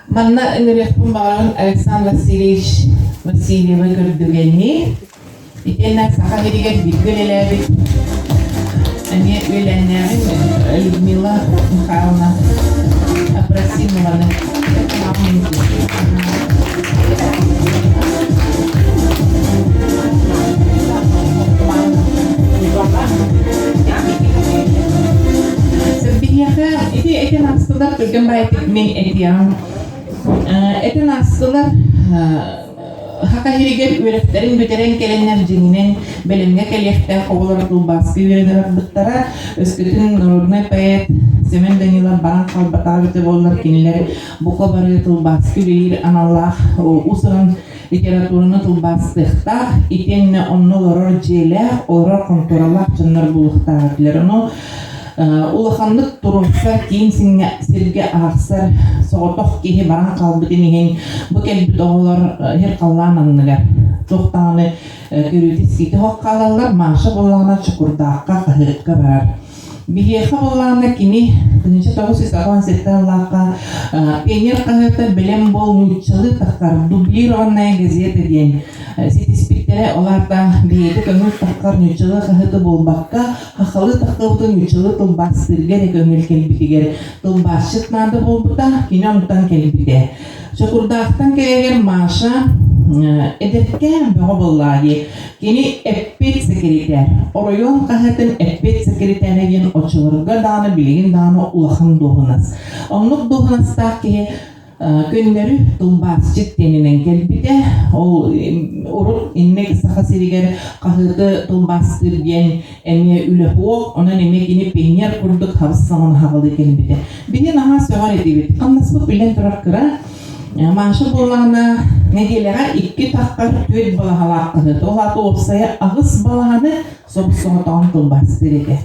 Манна ыҥырыахпын баҕарабын Александр Васильевич Васильевы көрдүгэни итиэннэ Саха сиригэр бииргэ үлэлээбит эмиэ үөлээннээҕим Людмила Михайловна Апросимованы. Биһиэхэ ити этэн аастылар түргэн баайытык мин этиэҕим. Этэн аастылар Саха сиригэр үөрэхтэрин бүтэрэн кэлэннэр дьиҥинэн бэлэмҥэ кэлиэхтээх оҕолор тылбааска үөрэнэ барбыттара. Өскөтүн народнай поэт Семен Данилов баран хаалбатаҕа эбитэ буоллар кинилэр бука бары тылбааска үлэлиир аналлаах уус-уран литератураны тылбаастыахтаах итиэннэ онно олорор дьиэлээх, олорор хонтуоралаах дьоннор буолуохтаах этилэр. Ону улаханнык туруорсар, киин сиргэ аахсар соҕотох киһи баран хаалбытын иһин бу кэлбит оҕолор сир халлаан анныгар туох даҕаны көрүүтэ-истиитэ суох хаалаллар. Маша буоллаҕына Чокурдаахха хаһыакка барар. Биһиэхэ буоллаҕына кини 1987 сыллаахха Пионер хаһыата «Бэлэм буол» нууччалыы тахсар дублированная газета диэн ситиспиттэрэ. Ол аата бэйэтэ көҥүл тахсар нууччалыы хаһыаты буолбакка, сахалыы тахсыбыты нууччалыы тылбаастыырга эрэ көҥүл кэлбитигэр тылбаасчыт наада буолбута, кини онтон кэлбитэ. Чокурдаахтан кэлэригэр Маша эдэркээн бөҕө буоллаҕа дии. Кини эппиэт сэкиритээр, оройуон хаһыатын эппиэт сэкиритээрэ диэн оччолорго даҕаны билигин даҕаны улахан дуоһунас. Оннук дуоһунастаах киһи көннөрү тылбаасчыт диэнинэн кэлбитэ. Ол урут инник Саха сиригэр хаһыаты тылбаастыыр диэн эмиэ үлэ суох, онон эмиэ кини пионер курдук хабыс саҥаны хаҕылыы кэлбитэ. Биһи наһаа сөҕөр этибит. Хамнаспыт биллэн турар кыра. Маша буоллаҕына нэдиэлэҕэ икки таххар түөрт балаһалаах хаһыат. Ол аата уопсайа аҕыс балаһаны собус-соҕотоҕун тылбаастыыр этэ.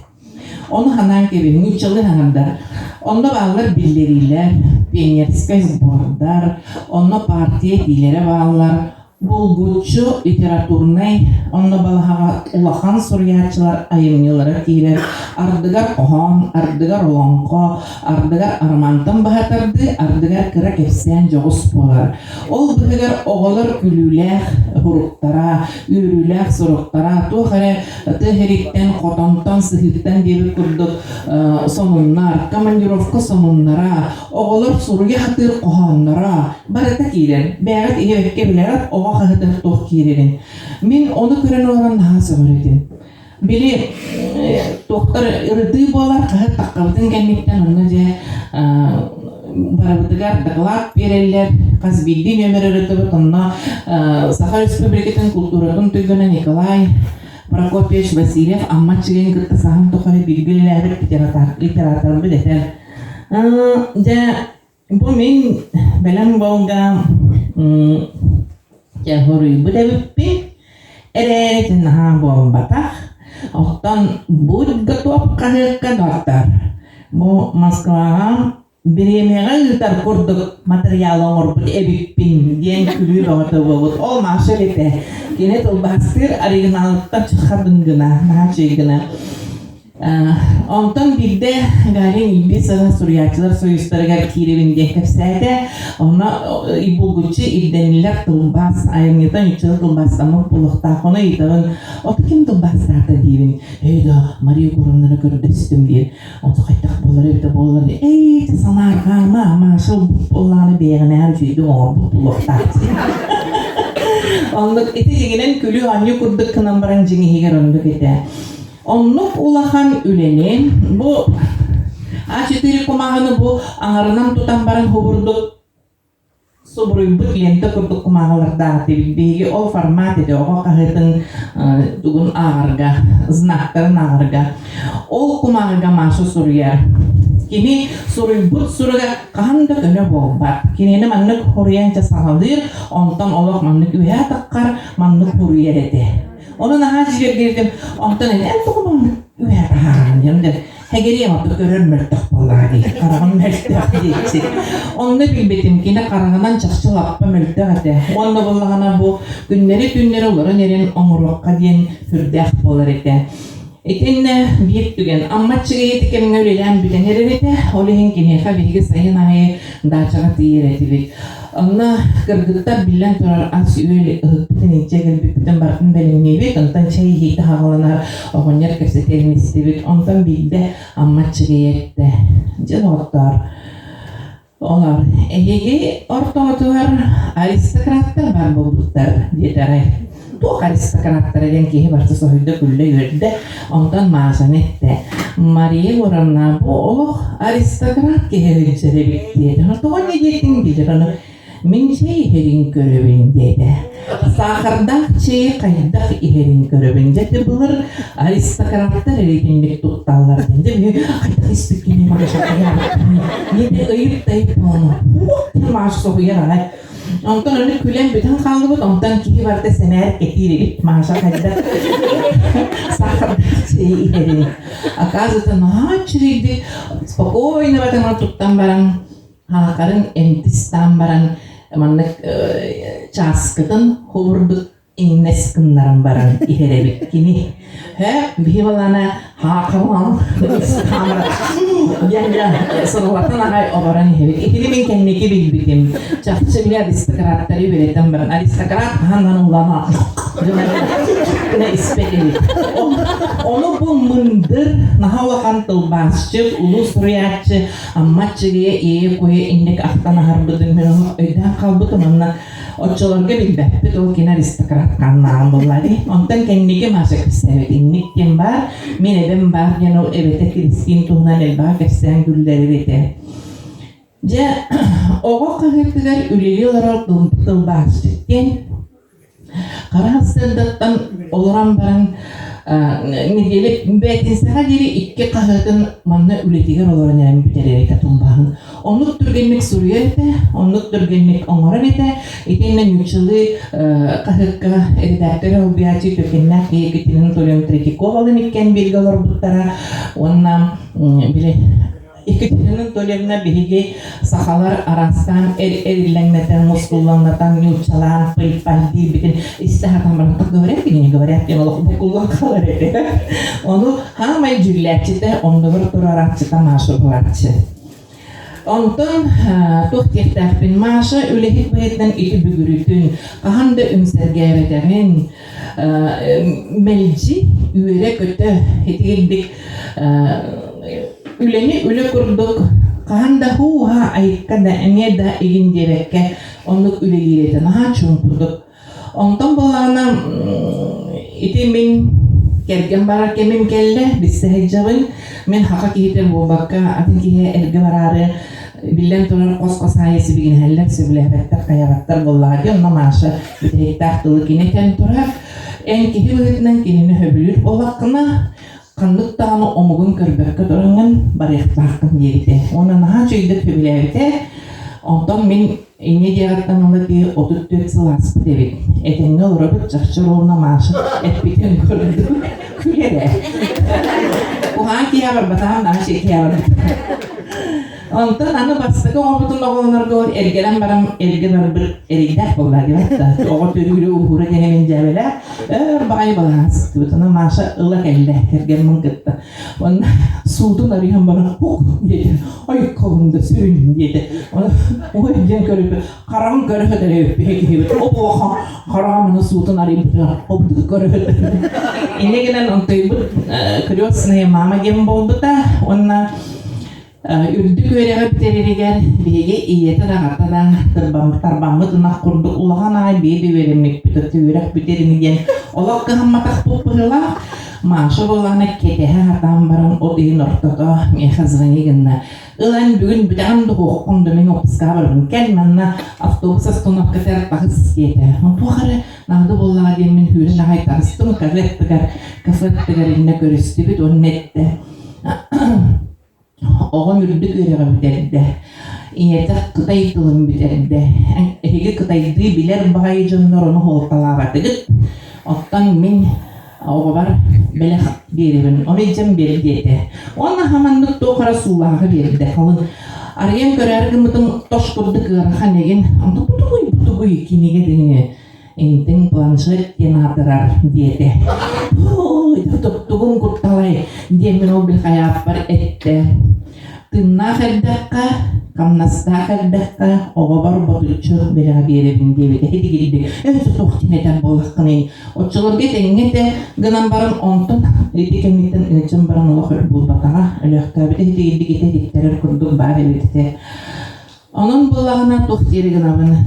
Ону ханаан кэбиһин, нууччалыы хаһандар. Онно бааллар биллэриилэр, пионерскай сбордар, онно партия этиилэрэ бааллар, Булгуччу литературнай онно балаһаҕа улахан суруйааччылар айымньылара киирэр, ардыгар хоһоон, ардыгар олоҥхо, ардыгар романтан быһа тардыы, ардыгар кыра кэпсээн дьоҕус буолар. Ол быһыгар оҕолор күлүүлээх суруктара, үөрүүлээх суруктара, туох эрэ тыа иһириттэн, хотонтон, сыһыыттан диэбит курдук сонуннар, командировка сонуннара, Оҕолор суруйа сатыыр хоһоонноро барыта киирэр. Бэйэҕит ийэбэккэ билэҕит оҕо хаһыатыгар туох киирэрин. Мин ону көрөн олорон наһаа сөҕөр этим. Били туохтар ырытыы буолар хаһыат таххабытын кэнниттэн онно дьэ барыбытыгар доклад биэрэллэр. Хас биирдии нүөмэр ырытыбыт онно Саха Республикатын култууратын туйгуна Николай Прокопьевич Васильев Амма Аччыгыйын кытта саһан тухары бииргэ үлэлээбит литераторбыт этэр. Дьэ, бу мин бэлэм буолга дьэ хоруйбут эбиппин эрээри ити наһаа буолбатах. Оттон будь готов хаһыакка доҕоттор, бу Москваҕа бириэмийэҕэ ыытар курдук матырыйаал оҥорбут эбиппин диэн күлүү бөҕөтө буолбут. Ол Маша этэ. Кини тылбаастыыр оригиналыттан хабын гына, наһаа үчүгэй гына. Онтон биирдэ Галя Илбисова суруйааччылар союзтарыгар киирэбин диэн кэпсээтэ. Онно булгуччу ирдэниллэр тылбаас айымньыта нууччалыы тылбаастаммыт буолуохтаах. Ону ыйытабын, ото ким тылбаастаата диибин. Эй да, Мария Егоровнаны көрдөстүм диир. Ото хайдах буолар эбитэ буоллар эй санаарҕаама, Маша буоллаҕына бэйэҕинээҕэр үчүгэйдик оҥорбут буолуохтаах. Оннук ити дьиҥинэн күлүү-оонньуу курдук гынан баран дьиҥ иһигэр оннук этэ. Оннук улахан үлэни бу А4 кумааҕыны бу аҥарынан тутан баран хобурдук субуруйбут лента курдук кумааҕылардаах этибит. Биһиги ол формат этэ оҕо хаһыатын тугун ааҕарга, знактарын ааҕарга. Ол кумааҕыга Маша суруйар. Кини суруйбут суруга хаһан да көнө буолбат. Кинини маннык хоруйан саҕалыыр, онтон олох маннык үөһээ таххар, маннык хоруйар этэ. Ону наһаа дьиэргиирдим. Онтон эн тоҕо маннык үөһэ таһааран диэн хэгириэм ото көрөр мөлтөх буоллаҕа дии. Хараҕым мөлтөх диэччи. Онно билбитим кини хараҕынан чахчы лаппа мөлтөх этэ. Уонна буоллаҕына бу күннэри-түүннэри олорон эрэн оҥоруохха диэн сүрдээх буолар этэ. Итиннэ биир түгэн Амма Аччыгый кэмҥэ үлэлээн бүтэн эрэр этэ, ол иһин киниэхэ биһиги сайын аайы даачаҕа тиийэр этибит. Онно кыргыттар биллэн турар ас-үөл ыһыкпытын илдьэ кэлбиппитин барытын бэлэмниибит, онтон чэй иһиитэ хаҕыланар, оҕонньор кэпсэтэрин истибит. Онтон биирдэ Амма Аччыгый эттэ: «Дьэ, доҕоттоор, Олор, эһиги ортоҕутугар аристократтар баар буолбуттар, диэтэ арай. Туох аристократтара диэн киһи барыта соһуйда, күллэ-үөрдэ, онтон Маасаны эттэ: Мария Егоровна, бу олох аристократ киһи сылдьар эбит диэтэ. Тоҕо инньэ диэтиҥ диэтэ, ону мин чэй иһэрин көрөбүн диэтэ. Саахардаах чэйи хайдах иһэрин көрөбүн. Дьэ ити былыр аристократтар эрэ итинник тутталлар диэн. Дьэ биһи хайдах испиккиний Маша Ийэтэ ыйып-тайып буолан Маша соһуйар аҕай. Онтон ону күлэн бүтэн хааллыбыт, онтон киһи барыта сэмээр кэтиир эбит Маша хайдах саахардаах чэйи иһэрин. Оказывается, наһаа үчүгэйдик спокойно батаман туттан баран Хаакарын эмтистаан баран маннык чааскытын холурдук иҥнэс гыннаран баран иһэр эбит кини. Һэ, биһи балана хаакалаан диэн сырылатан аҕай олорон иһэбит. Итини мин кэнники билбитим. Чахчы били аристократтары үөрэтэн баран, аристократ хаһан ыллана гына испэт эбит. Ону бу мындыр, наһаа улахан тылбаасчыт, улуу суруйааччы Амма Аччыгыйа иэйэ-куйа инник ахтан аһарбытын мин олох өйдөөн хаалбытым уонна оччолорго билбэппит ол кини аристократ хааннааҕын буоллаа дии. Онтон кэнники Маша кэпсээбит инник диэн баар, мин эбэм баар диэн ол эбэтэ Киристиин туһунан элбэҕи кэпсээн күллэрэр этэ. Дьэ, оҕо хаһыатыгар үлэлии олорор тылбаасчыт диэн Хара сарсыардаттан олорон баран нэдиэлэ бээтинсэҕэ диэри икки хаһыатын манна үлэтигэр олорон эрэн бүтэрэр этэ тылбааһын. Оннук түргэнник суруйар этэ, оннук түргэнник оҥорор этэ. Итиэннэ нууччалыы хаһыакка редактор солбуйааччы Төкүннээх Екатерина Анатольевна Третьяковалыын иккиэн бииргэ олорбуттара уонна били Екатерина Анатольевна биһиги сахалар араастаан эриллэҥнэтэн, мускуллаҥнатан, нууччалаан пыль-паль диирбитин истэ сатаан баран так говорят или не говорят диэн олох буккуллан хаалар этэ. Ону хаамай дьүүллээччитэ, оннугар турарааччыта Маша буолааччы. Онтон туох диэхтээхпин, Маша үлэһит быһыытынан ити бүгүрүтүн, хаһан да үҥсэргээбэтэҕин, мэлдьи үөрэ-көтө итигирдик үлэни үлэ курдук хаһан да һуу-һаа айыкка да эмиэ да игин диэбэккэ оннук үлэлиир этэ наһаа чуумпутук. Онтон буоллаҕына ити мин кэргэн барар кэмим кэллэ, билсэ сылдьабын. Мин хаха киһитэ буолбакка атын киһи эргэ бараары биллэн турар хос-хос аайы сибигинэһэллэр, сөбүлээбэттэр, хайаабаттар буоллаҕа дии. Онно Маша бүтэһиктээх тылы кини этэн турар. Эн киһи быһыытынан кинини сөбүлүүр буоллаххына, ханнык даҕаны омугун көрбөккө тураҥҥын барыахтааххын диэбитэ. Уонна наһаа үчүгэйдик сөбүлээбитэ. Онтон мин инньэ диэҕиттэн ыла киһи 34 сыл ааспыт эбит. Этэҥҥэ олоробут, чахчы ровно Маша эппитин көрдүм. Күлэрэ. Куһаҕан киһи барбатаҕым, наһаа үчүгэй киһи барбатаҕым. Онтон аны бастакы оҕобутун оҕолонорго эргэрэн баран эргэ барбыт эрэйдээх буолла диэбэт да. Оҕо төрүүрэ ууһуура диэн мин дьээбэлээх өр баҕайы балаһан сыттыбыт. Онон Маша ыла кэллэ кэргэммин кытта. Уонна суутун арыйан баран хук диэтэ. Ой колун да сүрүн диэтэ. Оны ой диэн көрүп хараҕын көрө сытар эбиппиһэ киһибит. Оп-улахан хараҕым аны суутун арыйбытыгар обдук көрө сытар. Инньэ гынан онтойбут крестная мама диэн буолбута. Уонна Үрдүк үөрэҕи бүтэрэригэр биһиги ийэтин аҕата да тарбаммыт ынах курдук улахан аҕай биир да үөрэммиппит үөрэх бүтэр ини диэн олох кыһамматахпыт быһыылаах. Маша буоллаҕына кэтэһэ сатаан баран от иһин ортото миэхэ звони гынна. Ылан бүгүн бүтэҕин дуһуоххун да мин отпускаҕа барабын. Кэл манна автобус остановкатыгар таҕыс диэтэ. Туох эрэ наада буоллаҕа диэн мин сүүрэн аҕай таҕыстым кафе аттыгар кафе аттыгар иннэ көрүстүбүт уонна эттэ Оҕом үрдүк үөрэҕи бүтэрдэ, ийэтэ кытай тылын бүтэрдэ. Эһиги кытайдыы билэр баҕайы дьоннор ону суолталаабатыгыт. Оттон мин оҕобор бэлэх биэрэбин, ону илдьэн биэр диэтэ. Уонна хаманнык туох эрэ суулааҕы биэрдэ. Халыҥ арыйан көрөөрү гыммытым тош курдук ыарахан игин. Онтон бутугуй бутугуй кинигэ диҥи интиҥ планшет диэн аатырар диэтэ. Оо, тугум кутталай диэммин ол били хайааппар эттэ. Тыыннаах эрдэххэ, хамнастаах эрдэххэ, оҕобор ботуччу бэлэҕи биэрэбин диэбитэ итигирдик. Өссө туох тимэтэн буоллаххыный? Оччолорго этэҥҥэ этэ гынан баран, онтон ити кэнниттэн ыалдьан баран олох өр буолбатаҕа. Өлөөхтөөбүтэ итигирдик итэ иһиттэрэр курдук баар эбит этэ. Онон буоллаҕына туох диэри гынабын?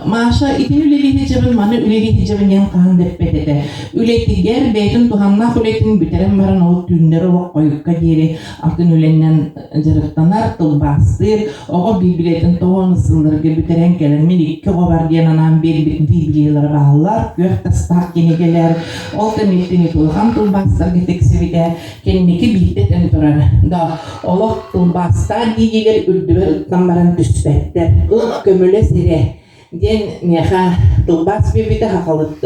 Маша итини үлэлии сылдьабын, маны үлэлии сылдьабын диэн хаһан да эппэт этэ. Үлэтигэр бэйэтин туһаннаах үлэтин бүтэрэн баран ол түүннэри олох хойукка диэри атын үлэннэн дьарыктанар, тылбаастыыр. Оҕо библиятын тоҕо сылларга бүтэрэн кэлэн мин икки оҕо бар диэн анаан биэрбит библиялара бааллар, күөх тастаах кинигэлэр. Ол кэнниттэн улахан тылбаастарга тиксибитэ. Кэнники биирдэ этэн турар да олох тылбаастаах диигигэр үрдүбэр ыттан баран түспэттэр. Ыл көмөлөс эрэ диэн миэхэ тылбаас биэрбитэ сахалыт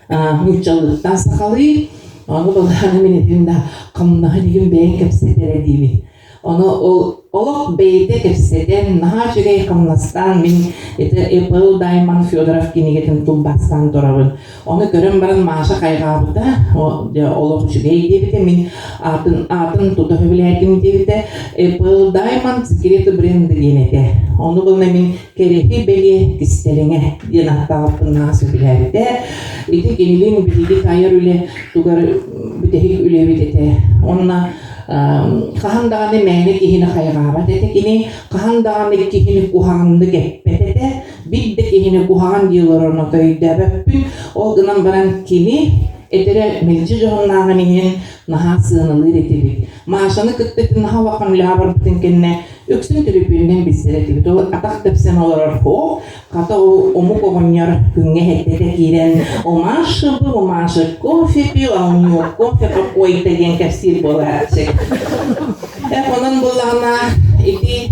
нууччалыттан сахалыы. Ону балаһаны мин этим да хамнаһын игин бэйэҥ кэпсэтэрэ диибин. Ону ол олох бэйэтэ кэпсэтэн, наһаа үчүгэй хамнастаан мин ити Apple Diamond Федоров кинигэтин тылбаастаан турабын. Ону көрөн баран Маша хайҕаабыта, олох үчүгэй диэбитэ, мин аатын, аатын тута сөбүлээтим диэбитэ. Apple Diamond секреты бренда диэн этэ. Ону булна мин кэрэһи бэлиэ кистэлэҥэ диэн ааттаабыппын наһаа сөбүлээбитэ. Ити кинилиин биһиги айар үлэ тугар бүтэһик үлэбит этэ. Онно хаһан даҕаны мээнэ киһини хайҕаабат этэ кини, хаһан даҕаны киһини куһаҕаннык эппэт этэ, биир да киһини куһаҕан дии олорон өйдөөбөппүн. Ол гынан баран кини этэрэ мэлдьи дьоһуннааҕын иһин наһаа сыаналыыр этибит. Машаны кытта ити наһаа улахан үлэҕэ барбытын кэннэ үксүн төлөпүөнүнэн билсэр этибит. Ол атах тэпсэн олорор хоох Хата ол омук оҕонньор күҥҥэ эһэттэтэ киирэн «У Маши был, у Маши кофе пил, а у него кофе какой-то» диэн кэпсиир буолааччы. Эх, онон буоллаҕына ити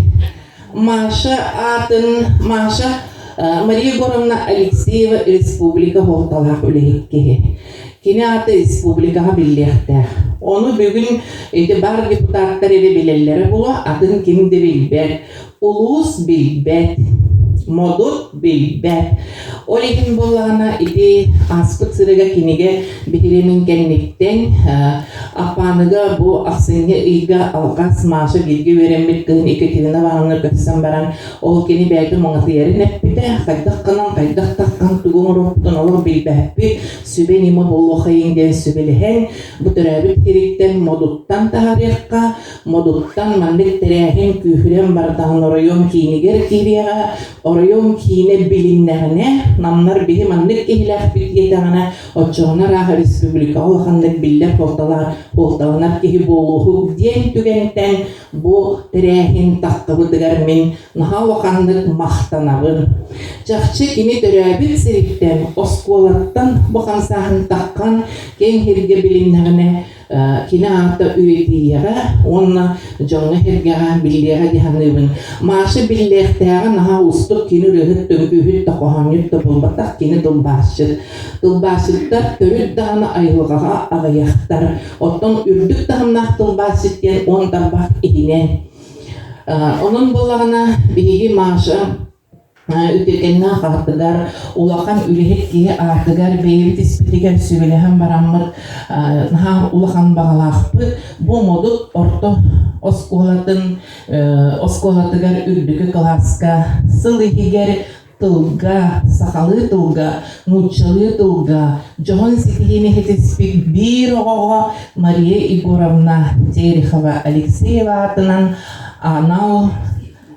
Маша аатын Маша Мария Егоровна Алексеева республика суолталаах үлэһит киһи. Кини аата республикаҕа биллиэхтээх. Ону бүгүн ити бар депутаттар эрэ билэллэрэ буолуо, атын ким да билбэт. Улуус билбэт, модут билбэт. Ол иһин буоллаҕына ити ааспыт сырыга кинигэ биһирэмин кэнниттэн Аппааныга бу ахсынньы ыйга алҕас Маша бииргэ үөрэммит кыһын Екатерина Ивановна көрсөн баран ол кини бэйэтэ муҥатыйарын эппитэ, хайдах гынан, хайдах таххан тугу оҥоруохпутун олох билбэппит, сүбэ-ньыма буолуохайын диэн сүбэлэһэн, бу төрөөбүт сириттэн модуттан таһаарыахха, Модуттан маннык тэрээһин күүһүрэн бардаҕын оройуон киинигэр киириэҕэ, оройуон киинэ билиннэҕинэ, намнар биһи маннык киһилээхпит диэтэҕинэ, оччоҕуна ыраах республикаҕа улаханнык биллэр суолталанар киһи буолуоһук диэн түгэнтэн бу тэрээһин таххыбытыгар мин наһаа улаханнык махтанабын. Чахчы кини төрөөбүт сириттэн, оскуолаттан бу хамсааһын таххан киэҥ сиргэ билиннэҕинэ кини аата үйэтийиэҕэ уонна дьоҥҥо-сэргэҕэ биллиэҕэ дии саныыбын. Маша биллиэхтээҕэ наһаа уустук, кини ырыаһыт, үҥкүүһүт да, хоһоонньут да буолбатах, кини тылбаасчыт. Тылбаасчыттар төрүт даҕаны айылҕаҕа аҕыйахтар. Оттон үрдүк таһымнаах тылбаасчыт диэн уон тарбах иһинэн. Онон буоллаҕына, биһиги Маша Үтүөкэннээх аатыгар, улахан үлэһит киһи аатыгар бэйэбит испитигэр сүбэлэһэн бараммыт наһаа улахан баҕалаахпыт. Бу Модут орто оскуолатын оскуолатыгар үрдүкү кылааска сыл иһигэр тылга, сахалыы тылга, нууччалыы тылга дьоһун ситиһиини ситиспит биир оҕоҕо Мария Егоровна Терехова Алексеева аатынан анал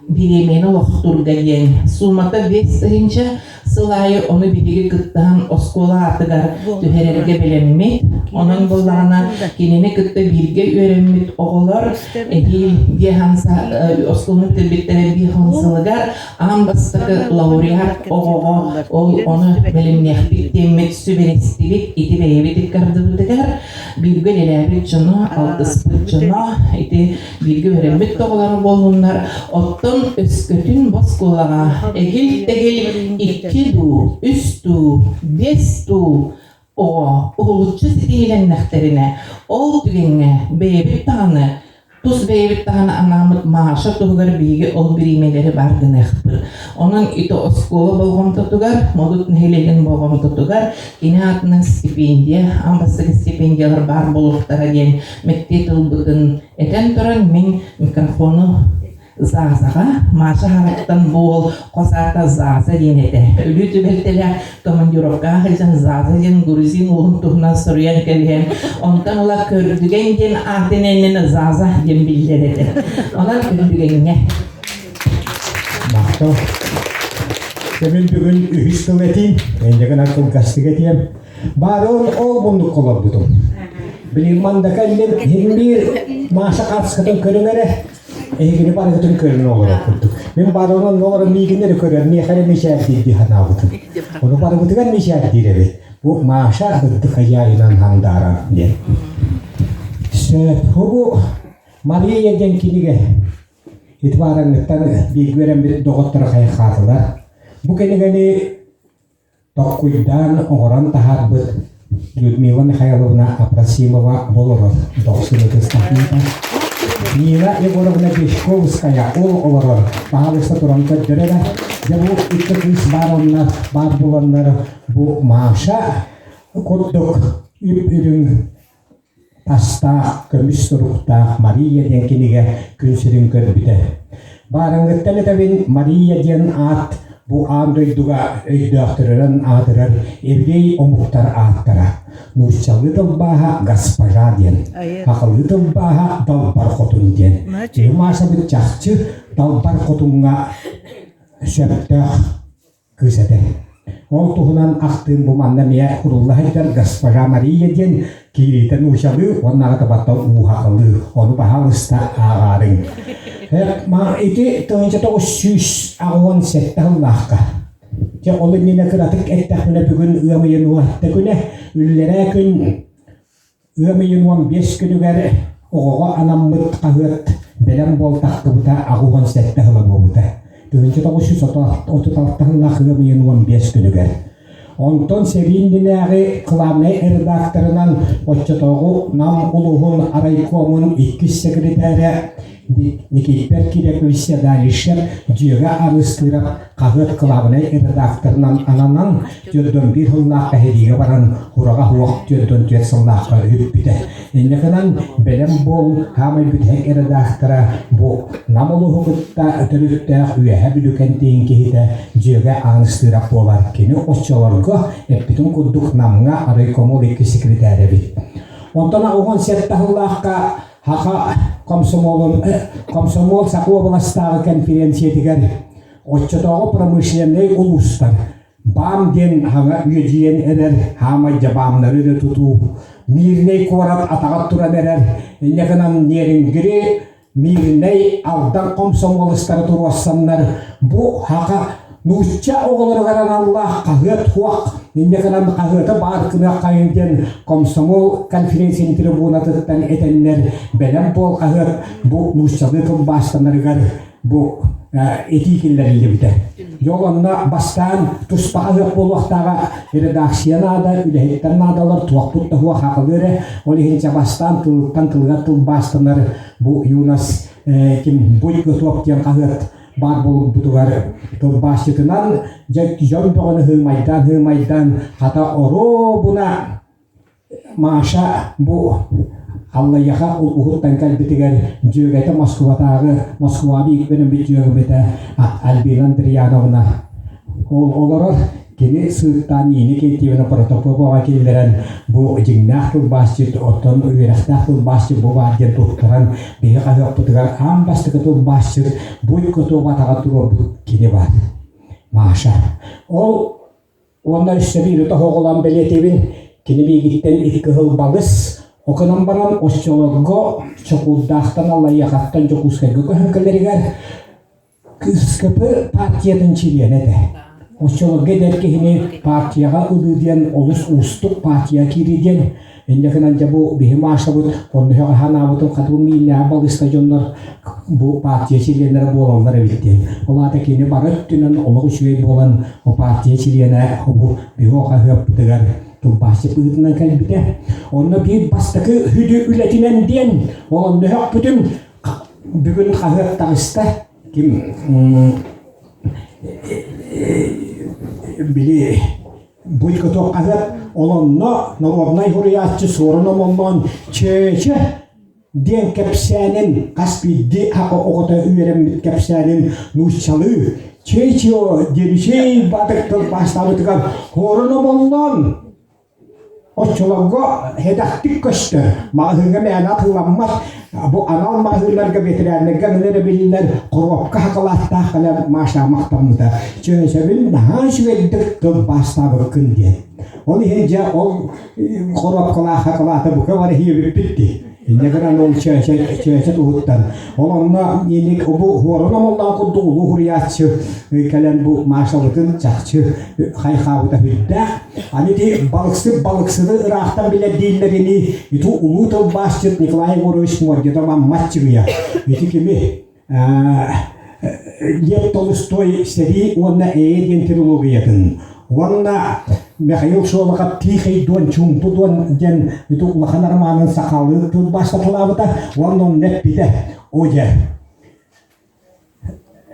бириэмийэни олохтуурга диэн суумата 5 тыһыынча сыл аайы ону биһиги кыттыһан оскуола аатыгар түһэрэргэ бэлэммит. Онон буоллаҕына кинини кытта бииргэ үөрэммит оҕолор эһиил биэһэн оскуоланы бүтэрбиттэрэ биэһэн сылыгар аан бастакы лауреат оҕоҕо ол ону бэлэмниэхпит диэммит сүбэлэстибит ити бэйэбит ыккардыбытыгар бииргэ үлэлээбит дьоно алтыспыт дьоно ити бииргэ үөрэммит оҕолоро буоллуннар, оттон өскөтүн бу оскуолаҕа эгил-тэгил икки дуу, үс дуу, биэс дуу оҕо уһулуччу ситиһиилэннэхтэринэ, ол түгэҥҥэ бэйэбит даҕаны Тус бэйэбит даҕаны анааммыт Маша туһугар биһиги ол бириэмэлэри баар гыныахпыт. Онон ити оскуола болҕомтотугар, Модут нэһилиэгин болҕомтотугар кини аатынан стипендия, аан бастакы стипендиялар баар буолуохтара диэн мэктиэ тылбытын этэн туран мин микрофону Зазаҕа Маша хаһыаттан бу уол хос аата Заза диэн этэ. Өлүү түбэлтэлээх командировкаҕа сылдьан Заза диэн грузин уолун туһунан суруйан кэбиһэн, онтон ыла Көрдүгэн диэн аатын иннинэ Заза диэн биллэр этэ. Онон Көрдүгэҥҥэ. Махтал. Мин бүгүн үһүс тыл этиим, инньэ гынан кылгастык этиэм. Баарыын ол муннукка олорбутум. Билигин манна кэллим, иһин биир Маша хаартыскатын көрүҥ эрэ, Эһигини барыгытын көрөн олорор курдук. Мин барылан олорон миигин эрэ көрөр, миэхэ эрэ мичээрдиир дии санаабытым. Ону барыбытыгар мичээрдиир эбит. Бу Маша ырдык хозяинан хандааран диэн. Сөп. Бу Мария диэн кинигэ ити баарыҥҥыттан бииргэ үөрэммит доҕотторо хайҕаатылар. Бу кинигэни Толкуйдаан оҥорон таһаарбыт Людмила Михайловна Апросимова олорор дохсун ытыстахмыта. Нина Егоровна Дьячковская ол олорор баһаалыста туран көрдөрөрө. Дьэ бу икки кыыс баар онно баар буоланнар бу Маша курдук үп-үрүҥ Тастаах, көмүс суруктаах Мария диэн кинигэ күн сирин көрбүтэ. Баарыҥҥыттан этэбин, Мария диэн аат бу аан дойдуга өйдөөхтөрүнэн аатырар еврей омуктар ааттара. Нууччалыы тылбааһа «Госпожа» диэн, сахалыы тылбааһа «Далбар Хотун» диэн. Маашабыт чахчы Далбар Хотуҥҥа сөптөөх кыыс этэ. Ол туһунан ахтыым бу манна эмиэ курулла сылдьар госпожа Мария диэн киириитэ нуучалыы уонна аҕата баттал ууһахылыы ону баһаалыста ааҕаарыҥ. Ити 1987 сыллаахха Дьэ ол иннинэ кыратык эттэхпинэ бүгүн ыам ыйын уһатта күнэ, үллэрээ күн Ыам ыйын 15 күнүгэр оҕоҕо анаммыт хаһыат бэлэм буол тахсыбыта 87 сыла буолбута. 1936 сыллаах ыам ыйын 15 күнүгэр. Онтон сэрии иннинээҕи кылаабынай редакторынан оччотооҕу Нам улууһун райкомун иккис секретаря Никифор Кирекович Седалищев Дьүөгэ Арыыстыырап хаһыат кылаабынай редакторынан ананан 41 сыллаах эһириигэ баран ураҕа суох 44 сыллаахха үппүтэ. Инньэ гынан бэлэм буол хаамай бүтэһик редактора бу Нам улууһу кытта төрүттээх Үөһэ Бүлүкэн тииҥ киһитэ Дьүөгэ Ааныстыырап буолар. Кини оччолорго эппитин курдук Намҥа райкомол икки секретарь эбит. Онтон 17 сыллаахха Саха комсомолун комсомол Саха уобаластааҕы конференциятыгар оччотооҕу промышленнай улуустар БАМ диэн хаҥа үөдүйэн эрэр хаамай дьабаамнары эрэ тутуу Мирнэй куорат атаҕар туран эрэр инньэ гынан Нерюнгри Мииринэй Алдан комсомолистара туруорсаннар бу хаха нуучча оҕолоругар аналлаах хаһыат суох инньэ гынан хаһыаты баар гыныаххайын диэн комсомол конференциятын трибунатыттан этэннэр бэлэм буол хаһыат бу нууччалыы тылбаастанарыгар бу этии киллэриллибитэ. Дьол онно бастаан туспа хаһыат буолуохтааҕа редакция наада, үлэһиттэр наадалар, туохпут да суох хаалыы эрэ. Ол иһин чэ бастаан тылыттан тылыгар тылбаастанар бу юнас ким Будь готов диэн хаһыат баар буолбутугар тылбаасчытынан дьэ дьон бөҕөнү һыымайдаан һыымайдаан хата оруобуна Маша бу Аллайыаха уһуттан кэлбитигэр дьүөгэтэ Москватааҕы Москваҕа бииргэ дьүөгэбитэ Альбина Андриановна ол олорор кини сыыттаан Нина Кентьевна Протопоповаҕа киллэрэн бу дьиҥнээх тылбаасчыт оттон үөрэхтээх тылбаасчыт бу баар диэн туттаран биһи хаһыаппытыгар аан бастакы тылбаасчыт Будь готов атаҕа туруорбут кини баар Маша ол Уонна өссө биири тоһоҕолоон бэлиэтиибин, кини биһигиттэн икки кыһыл балыс, окунан баран оччолорго Чокуурдаахтан Аллайыахаттан Дьокуускайга көһөн кэлэригэр КСКП партиятын чилиэнэ этэ. Оччолорго эдэр киһини партияҕа ылыы диэн олус уустук партия киирии диэн Инньэ гынан дьэ бу биһи Машабыт оннуһа ханаабытын хатыбын мииннээх балыста дьоннор бу партия чилиэннэрэ буолаллар эбит диэн. Ол аата кини бары өттүнэн олох үчүгэй буолан бу партия чилиэнэ бу биһи хаһыаппытыгар тылбаасчыт быһыытынан кэлбитэ. Онно биир бастакы сүдү үлэтинэн диэн ол онно өһөхпүтүм. Бүгүн хаһыат таҕыста. Ким били Буйкутуох хаһыат олонно норуодунай суруйааччы Суорун Омоллоон Чөөчө диэн кэпсээнин хас биирдии аҕа оҕото үөрэммит кэпсээнин нууччалыы Чечио диэн үчүгэй баатык тылбаастаабытыгар Суорун Омоллоон Оччолорго сэдэхтик көстөр, маҕаһыыҥҥа мээнэ атыыламмат, бу анал маҕаһыыннарга бэтэрээннэргэ гына эрэ биллэр коробка хакалааттаах кэлэн Маша махтаммыта. Чөөсөбүн наһаа үчүгэйдик тылбаастаабыккын диэн. Ол иһин дьэ ол коробкалаах хакалааты бука бары иһиэбиппит дии. Инньэ гынан ол чөөчө чөөчө туһуттан. Ол онно инник бу хуорун омоллоон курдук улуу хуруйааччы кэлэн бу Машабытын чахчы хайхаабыта сүрдээх. Аны ити балыксыт балыксыны ыраахтан билэр дииллэринии ити улуу тылбаасчыт Николай Егорович Мордетов Аммат чыгыйа. Ити кими Лев Толстой «Сэрии уонна эйэ» диэн трилогиятын уонна Михаил Шолохов «Тихий Дон, Чуумпу Дон» диэн ити улахан романын сахалыы тылбаастатылаабыта уонна онно эппитэ о дьэ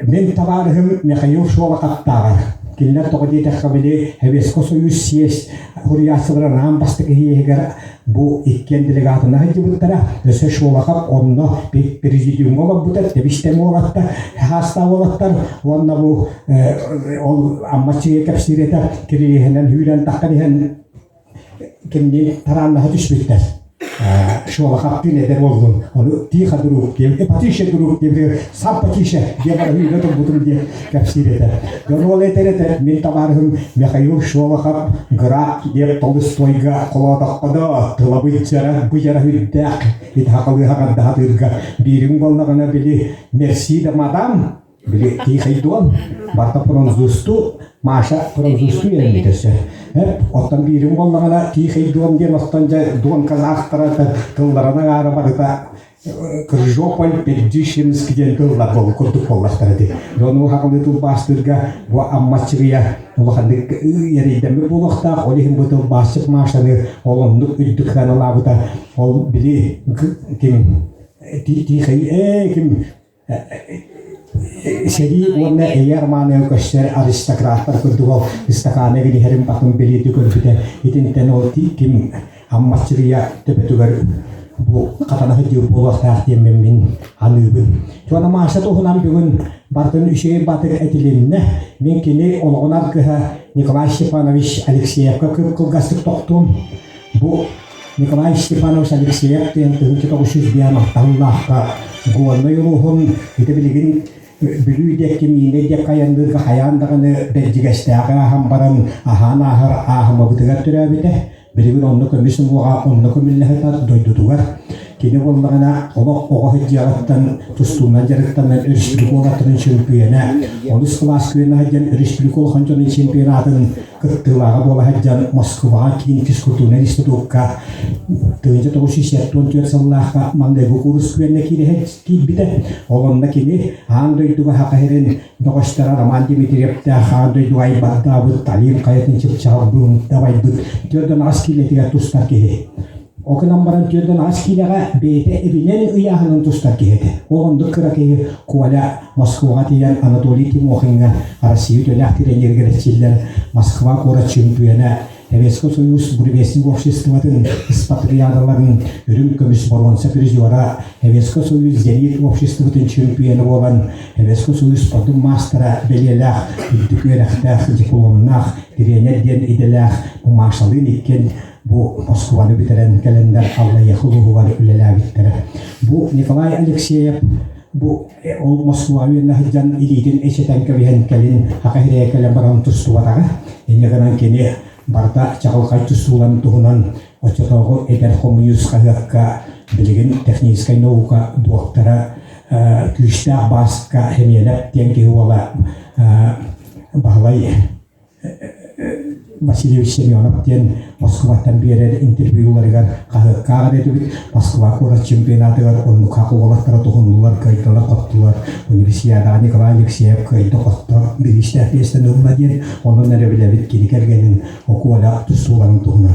Мин табаарыһым Михаил Шолоховтааҕар, кинилэр тоҕо диэтэххэ били Советскай Союз съезд суруйааччыларын аан бастакы съеһигэр бу иккиэн делегатына сылдьыбыттара. Өссө Шолохов онно президиумҥа олорбута, тэбис-тэҥ уолаттар, хаастаах уолаттар уонна бу ол Аммаччыйа кэпсиир этэ, кириэһинэн сүүрэн таххан иһэн Кимниин тарааннаһа түспүттэр. Шолоховтыын эдэр буоллун, ону тихо друг диэн, потише друг диэн, сам потише диэн бара үүнэ турбутум диэн кэпсиир этэ. Дьон ол этэр этэ, мин табаарыһым Михаил Шолохов граф диэн Толстойга холоотоххо да тыла быдьара, быдьара үрдээх ити хахалыыһа хандаһатыырга биириҥ буоллаҕына били мерси да мадам Били Тихий Дон, барыта французтуу, Маша французтуу үөрэммит өссө. Оттон биирим буоллаҕына Тихий Дон диэн оттон дьэ Дон казахтара тылларын аҥаара барыта Крыжополь, Бердищинск диэн тыллар буолу курдук буоллахтара дии. Дьону хаҕылыы тылбаастыырга бу Аммаччыгыйа улаханнык эрэйдэммит буолуохтаах. Ол иһин бу тылбаасчыт Машаны ол оннук үрдүк сыаналаабыта. Ол били ким Тихий ээ ким Сэрии уонна эйэ романыгар көстөр аристократтар курдук ол ыстакааны иһэрин батын билиити көрбүтэ. Итинтэн ол ким Аммаччырыйа төбөтүгэр бу хатана сылдьыбыт буолуохтаах диэммин мин аныыбын. Чуона Маша туһунан бүгүн барытын үчүгэй батыр этилиннэ. Мин кини олоҕун аргыһа Николай Степанович Алексеевка кып-кылгастык тохтуум. Бу Николай Степанович Алексеев диэн 1905 махталлаахха Горнай улууһун ити билигин Бүлүү диэки Миинэ диэки айанныырга хайаан даҕаны Бэрдьигэстээҕи ааһан баран аһаан ааһар ааһымабытыгар төрөөбүтэ. Билигин онно көмүс уҥуоҕа онно көмүллэ сытар дойдутугар. Кини буоллаҕына олох оҕо сылдьыаҕыттан тустуунан дьарыктанан өрөспүүбүлүкэ уолаттарын чөмпүйүөнэ, онус кылаас күөн сылдьан өрөспүүбүлүкэ улахан дьонун чемпионатын кыттыылааҕа буола сылдьан Москваҕа киин физкультурнай институкка 1974 сыллаахха маҥнайгы куурус күөннэ киирбитэ. Ол онно кини аан дойдуга саха сирин бөҕөстөрө Роман Дмитриевтээх аан дойдуга айбардаабыт Талим хайатын чыпчаал дабайбыт 48 киилэтигэр тустар киһи. Ол гынан баран 48 киилэҕэ бэйэтэ эбинэн ыйааһынын тустар киһи этэ. Ол оннук кыра киһи Коля Москваҕа тиийэн Анатолий Тимохиҥҥа Россия үтүөлээх тренеригэр эрчиллэн Москва куорат чөмпүйүөнэ, Советскай Союз буревестник обществотын ыспатырыйаадаларын үрүҥ көмүс боруонса призера, Советскай Союз Зенит обществотын чөмпүйүөнэ буолан Советскай Союз спордун маастара бэлиэлээх, үрдүк үөрэхтээх, дипломнаах тренер диэн идэлээх Машалыын иккиэн бу Москваны бүтэрэн кэлэннэр Аллайыаха улууһугар үлэлээбиттэрэ. Бу Николай Алексеев бу ол Москваҕа үөннэ сылдьан илиитин эчэтэн кэбиһэн кэлин Саха сиригэр кэлэн баран тустубатаҕа. Инньэ гынан кини барыта чаҕылхай тустууларын туһунан оччотооҕу эдэр хомуньуус хаһыакка билигин техническай наука дуоктара күүстээх Бааска Хемиэнэп диэн киһи уола Баһылай Васильевич Семенов диэн Москваттан биэрэр интервьюларыгар хаһыакка ааҕар этибит. Москва куорат чемпионатыгар оннук хах уолаттара туһуннулар, кыайдылар-хоттулар. Универсиадаҕа Николай Алексеев кыайда-хотто, бириистээх миэстэни ылла диэн онон эрэ билэбит кини кэргэнин Коля тустууларын туһунан.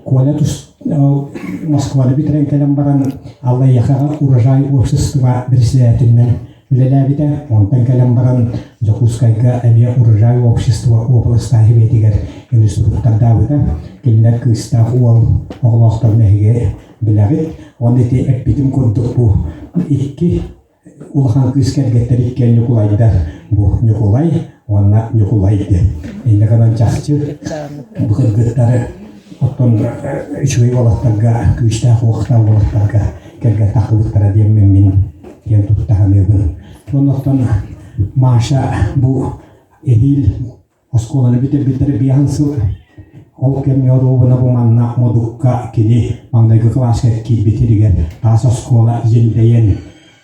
Коля тус... Москваны бүтэрэн кэлэн баран Аллайыахаҕа Урожай общество председателинэн үлэлээбитэ. Онтон кэлэн баран Дьокуускайга эмиэ Урожай общество уобаластаах сэбиэтигэр инструктордаабыта. Кинилэр кыыстаах уол оҕолоохторун эһиги билэҕит. Уонна ити эппитим курдук бу икки улахан кыыс кэргэттэр иккиэн Ньукулайдар бу Ньукулай уонна Ньукулай диэн. Инньэ гынан чахчы бу кыргыттары оттон үчүгэй уолаттарга, күүстээх уохтаах уолаттарга кэргэн тахсыбыттара диэммин мин диэн тутта саныыбын. Оннуттан Маша бу эһиил Оскуоланы бүтэрбиттэрэ биэһин сыл. Ол кэмҥэ оруобуна бу манна Модукка кини маҥнайгы кылааска киирбитигэр таас оскуола дьэндэйэн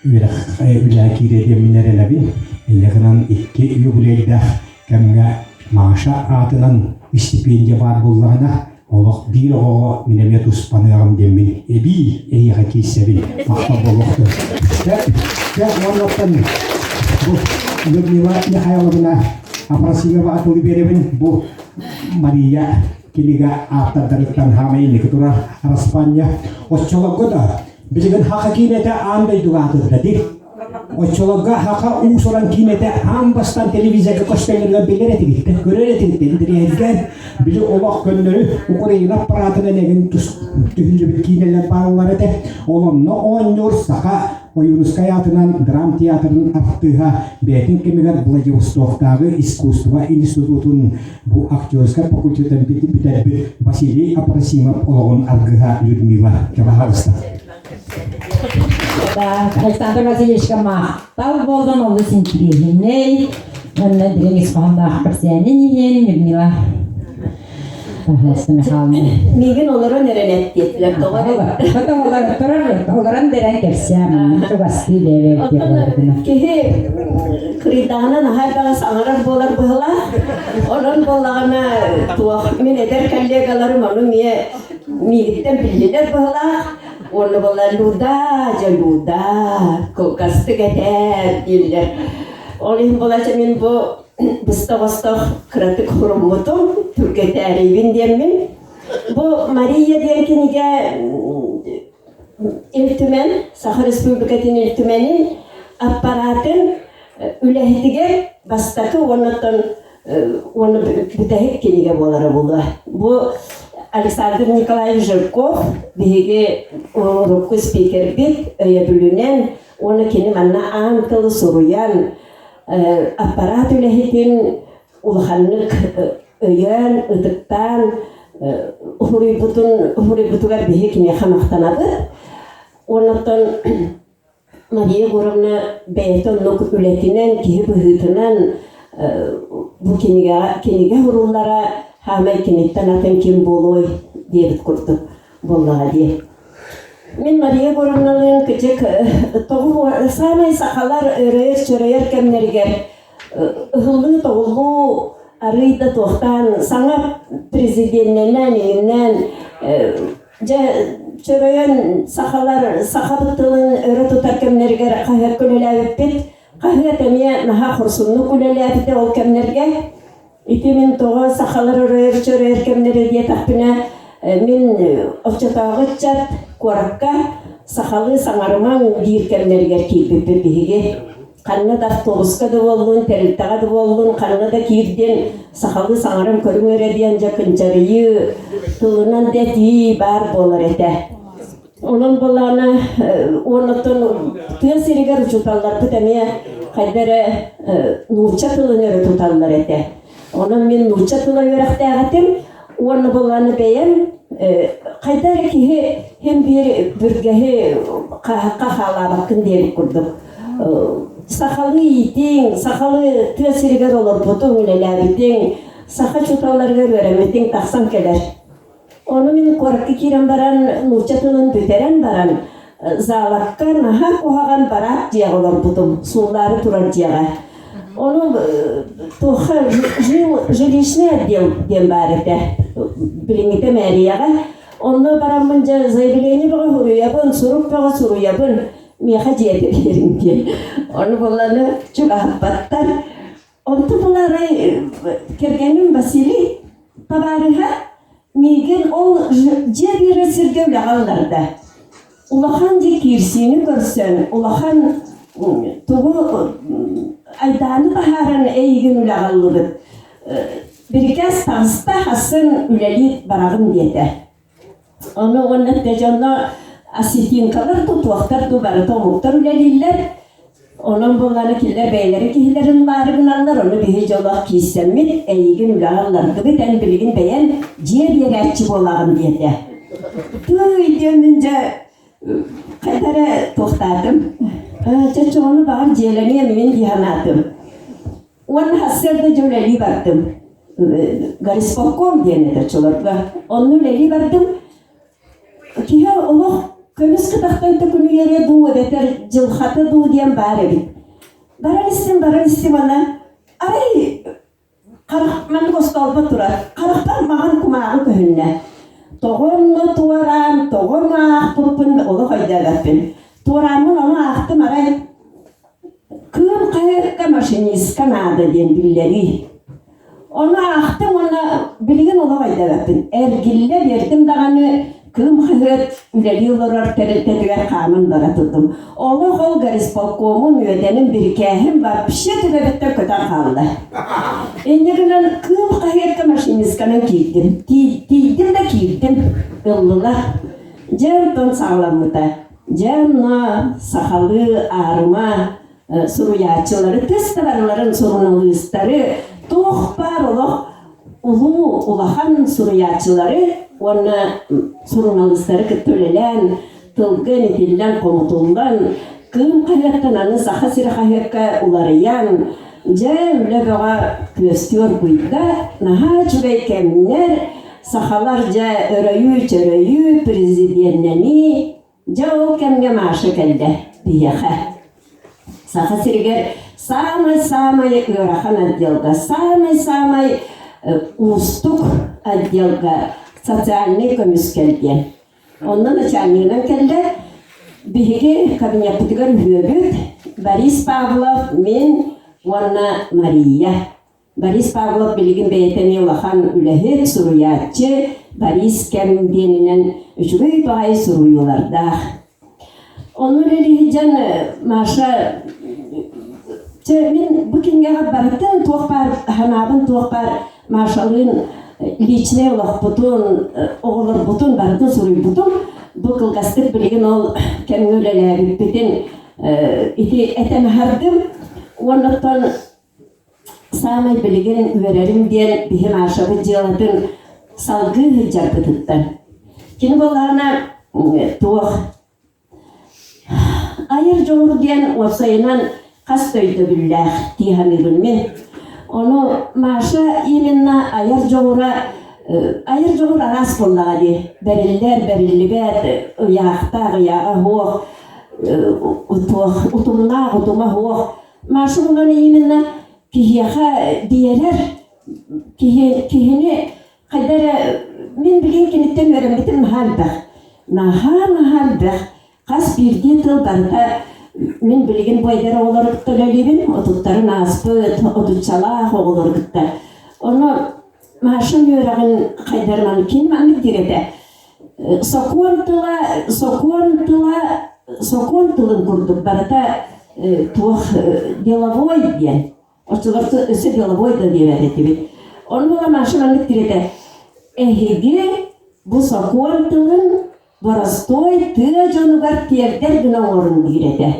үөрэх үлэҕэ киириэ диэммин эрэнэбин. Инньэ гынан икки юбилейдаах кэмҥэ Маша аатынан истипиэндийэ баар буоллаҕына, олох биир оҕоҕо мин эмиэ туспаныаҕым диэммин эбии эһиэхэ киирсэбин. Махтал буолуохтун. Дьэ, уонна бу Людмила Михайловна Афросиньева атылы биэрэбин бу Мария кинигэ ааптардарыттан хаамай инники турар араспаанньа. Оччолорго да билигин хаха киинэтэ аан дойдуга аатырда дии. Оччолорго хаха уус-уран киинэтэ аан бастаан телевизорга көстөллөрүгэр билэр этигит, көрөр этигит интэриэһиргээн били олох көннөрү Украина аппаратынан эҥин түһүллүбүт киинэлэр бааллар этэ. Ол онно оонньуур саха Ойуунускай аатынан драм-театрын артыыһа бэйэтин кэмигэр Владивостоктааҕы искусство институтун бу актерскай факультетын бүтэрбит Василий Апросимов олоҕун аргыһа Людмила Чабаһалыста. Александр Васильевичка махтал буоллун олус интириэһинэй уонна дириҥ ис хоһоонноох кэпсээнин иһин Людмила Миигин олорон эрэн эттиэтилэр тоҕо эрэ. Олорон эрэн кэпсээн чугастыы бэйэбэр Киһи кырыйдаҕына наһаа элбэҕи саҥарар буолар быһылаах. Онон буоллаҕына туох мин эдэр коллегаларым ону эмиэ миигиттэн биллилэр быһылаах. Уонна буолла Люда, дьэ Люда, кылгастык этээр дииллэр. Ол иһин буолааччы мин бу быстах-остох кыратык хуруммутум, түргэтээрийбин диэммин. Бу Мария диэн кинигэ Ил Түмэн, Саха Республикатын Ил Түмэнин аппаратын үлэһитигэр бастакы уоннаттан уонна бүтэһик кинигэ буолара буолуо. Бу Александр Николаевич Жирков биһиги урукку спикербит өйөбүлүнэн уонна кини манна аан тылы суруйан аппараат үлэһитин улаханнык өйөөн, ытыктаан уһуруйбутун уһуруйбутугар биһи киниэхэ махтанабыт. Оннуттан Мария Егоровна бэйэтэ оннук үлэтинэн, киһи быһыытынан бу кинигэҕэ кинигэ уһуруллара хаамай киниттэн атын ким буолуой диэбит курдук буоллаҕа дии. Мин Мария Егоровналыын кыдьык тоҕу саамай сахалар өрөйөр-чөрөйөр кэмнэригэр ыһыллыы-тоҕуллуу арыый да туохтаан саҥа президеннэнэн иҥиннээн дьэ чөрөйөн сахалар сахабыт тылын өрө тутар кэмнэригэр хаһыакка үлэлээбиппит. Хаһыат эмиэ наһаа хорсуннук үлэлээбитэ ол кэмнэргэ. Ити мин тоҕо сахалар өрөйөр-чөрөйөр кэмнэрэ диэтэхпинэ, мин оччотооҕу ыччат куоракка сахалыы саҥарымаҥ диир кэмнэригэр киирбиппит биһиги. Ханна да автобуска да буоллун, тэрилтэҕэ да буоллун, ханна да киирдин, сахалыы саҥаран көрүҥ эрэ диэн дьэ кынчарыйыы, тылынан да этии баар буолар этэ. Онон былаана уоннаттан тыа сиригэр учууталларбыт эмиэ хайда эрэ нуучча тылын өрө туталлар этэ. Онон мин нуучча тыла үөрэхтээх этим уонна былааны бэйэм хайда эрэ киһи хин биир бүргэһи хааһахха хаалаабаккын диэбит курдук сахалыы иитиҥ, сахалыы тыа сиригэр олорбутуҥ, үлэлээбитиҥ, саха учууталларыгар үөрэммитиҥ тахсан кэлэр. Ону мин куоракка киирэн баран, нуучча тылын бүтэрэн баран, заалакка наһаа куһаҕан бараак дьиэҕэ олорбутум, сууллаары турар дьиэҕэ. Ону туохха жил жилищный отдел диэн баар этэ, билиҥҥитэ мээрийэҕэ. Онно бараммын дьэ заявление бөҕө суруйабын, сурук бөҕө суруйабын, миэхэ дьиэтэ биэриҥ диэн. Ону буланы чугаһаппаттар. Онтон була арай кэргэним Василий табаарыһа. Миигин ол дьиэ биэрэр сиргэ үлэҕэ ылларда. Улахан дьиэ киирсиини көрсөн, улахан тугу айдааны таһааран эйигин үлэҕэ ыллыбыт. Бирикээс таҕыста, хассын үлэлии бараҕын диэтэ. Ону уонна дьонно осетинкалар тутуохтар дуу барыта омуктар үлэлииллэр. Онон буоллаҕына кинилэр бэйэлэрин киһилэрин ылаары гыналлар, ону биһи дьоллоох киирсэммит, эйигин үлэҕэ ыллардыбыт, эн билигин бэйэн дьиэ биэрээччи буолаҕын диэтэ. Тыый диэммин дьэ хайда эрэ туохтаатым. Чэ чоҕону баҕар дьиэлэниэм мин дии санаатым. Уонна сарсыарда дьэ үлэлии бардым. Горисполком диэн этэ оччолорго. Онно үлэлии бардым. Киһи олох көмүс кытахтан төкүнүйэрэ дуу эбэтэр дьылҕата дуу диэн баар эбит. Баран истим, баран истим уонна арай харах маннык остоолбо турар. Харахпар маҕан кумааҕы көһүннэ. Тоҕо онно туораан, тоҕо ону аахпыппын олох өйдөөбөппүн. Туорааммын ону аахтым арай Кыым хаһыакка машинистка наада диэн биллэрии. Ону аахтым уонна билигин олох өйдөөбөппүн. Эргиллэ биэрдим даҕаны Кыым хаһыат үлэлии олорор тэрилтэтигэр хааман бара турдум. Олох ол горисполкомум, үөдэним, бирикээһим вообще төбөбүттэн көтөн хаалла. Инньэ гынан Кыым хаһыакка машинистканан киирдим. Тиийдим да киирдим. Ыллылар. Дьэ онтон саҕаламмыта. Дьэ онно сахалыы аарыма суруйааччылары, тыс да барыларын суруналыыстары, туох баар олох улуу улахан суруйааччылары уонна суруналыыстары кытта үлэлээн, тылга имитиллэн, хомутуллан, Кыым хаһыаттан аны Саха сирэ хаһыакка уларыйан, дьэ үлэ бөҕө күөстүү оргуйда, наһаа үчүгэй кэмнэр, сахалар дьэ өрөйүү-чөрөйүү, президеннэнии, Дьэ ол кэмҥэ Маша кэллэ биһиэхэ. Саха сиригэр саамай-саамай ыарахан отделга, саамай-саамай уустук отделга социальнай көмүскэл диэн. Онно начальнигынан кэллэ. Биһиги кабинеппытыгар үһүөбүт Борис Павлов, мин уонна Мария. Борис Павлов билигин бэйэтэ эмиэ улахан үлэһит, суруйааччы, Борис Кэм диэнинэн үчүгэй баҕайы суруйуулардаах. Онно үлэлии сылдьан Маша чэ мин бу кинигэҕэ барытын туох баар санаабын туох баар Машалыын личнэй олохпутун, оҕолорбутун барытын суруйбутум. Бу кылгастык билигин ол кэмҥэ үлэлээбиппитин ити этэн аһардым. Уонна оттон Саамай билигин үөрэрим диэн биһи Машабыт дьыалатын салгыы сылдьарбытыттан. Кини буоллаҕына туох айар дьоҕур диэн уопсайынан хас да өйдөбүллээх дии саныыбын мин. Ону Маша именно айар дьоҕура айар дьоҕур араас буоллаҕа дии. Бэриллэр, бэриллибэт, ыйаахтаах, ыйааҕа суох, туох утумнаах, утума суох. Маша булан именно киһиэхэ биэрэр киһи киһини хайда эрэ мин билигин киниттэн үөрэммитим наһаа элбэх. Наһаа наһаа элбэх. Хас биирдии тыл барыта мин билигин бу эдэр оҕолору кытта үлэлиибин, отуттарын ааспыт, отуччалаах оҕолору кытта. Ону Машам үөрэҕин хайдарынан кини маннык диир этэ. Сокуон тыла, сокуон тыла, сокуон тылын курдук барыта туох деловой диэн. Оччолорго өссө деловой да диэбэт этибит. Ону буола Маша маннык диир этэ. Эһиги бу сокуон тылын боростуой тыа дьонугар тиэрдэр гына оҥорун диир этэ.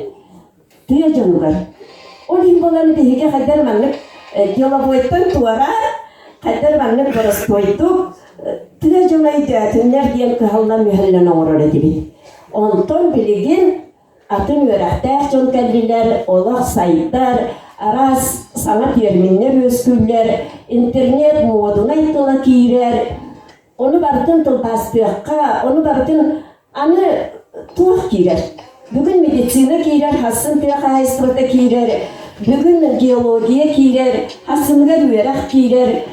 Тыа дьонугар. Ол иһин буолан биһиги хайдар маннык деловойтан туораан, хайдар маннык боростуойдук тыа дьоно өйдөөтүннэр диэн кыһаллан-мүһэллэн оҥорор этибит. Онтон билигин атын үөрэхтээх дьон кэллилэр, олох сайдар, араас саҥа тиэрминнэр үөскүүллэр, интернет муодунай тыла киирэр, Ону барытын тылбаастыахха, ону барытын аны туох киирэр? Бүгүн медицина киирэр, хассын тыа хаһаайыстыбата киирэр, бүгүн геология киирэр, хасыныгар үөрэх киирэр.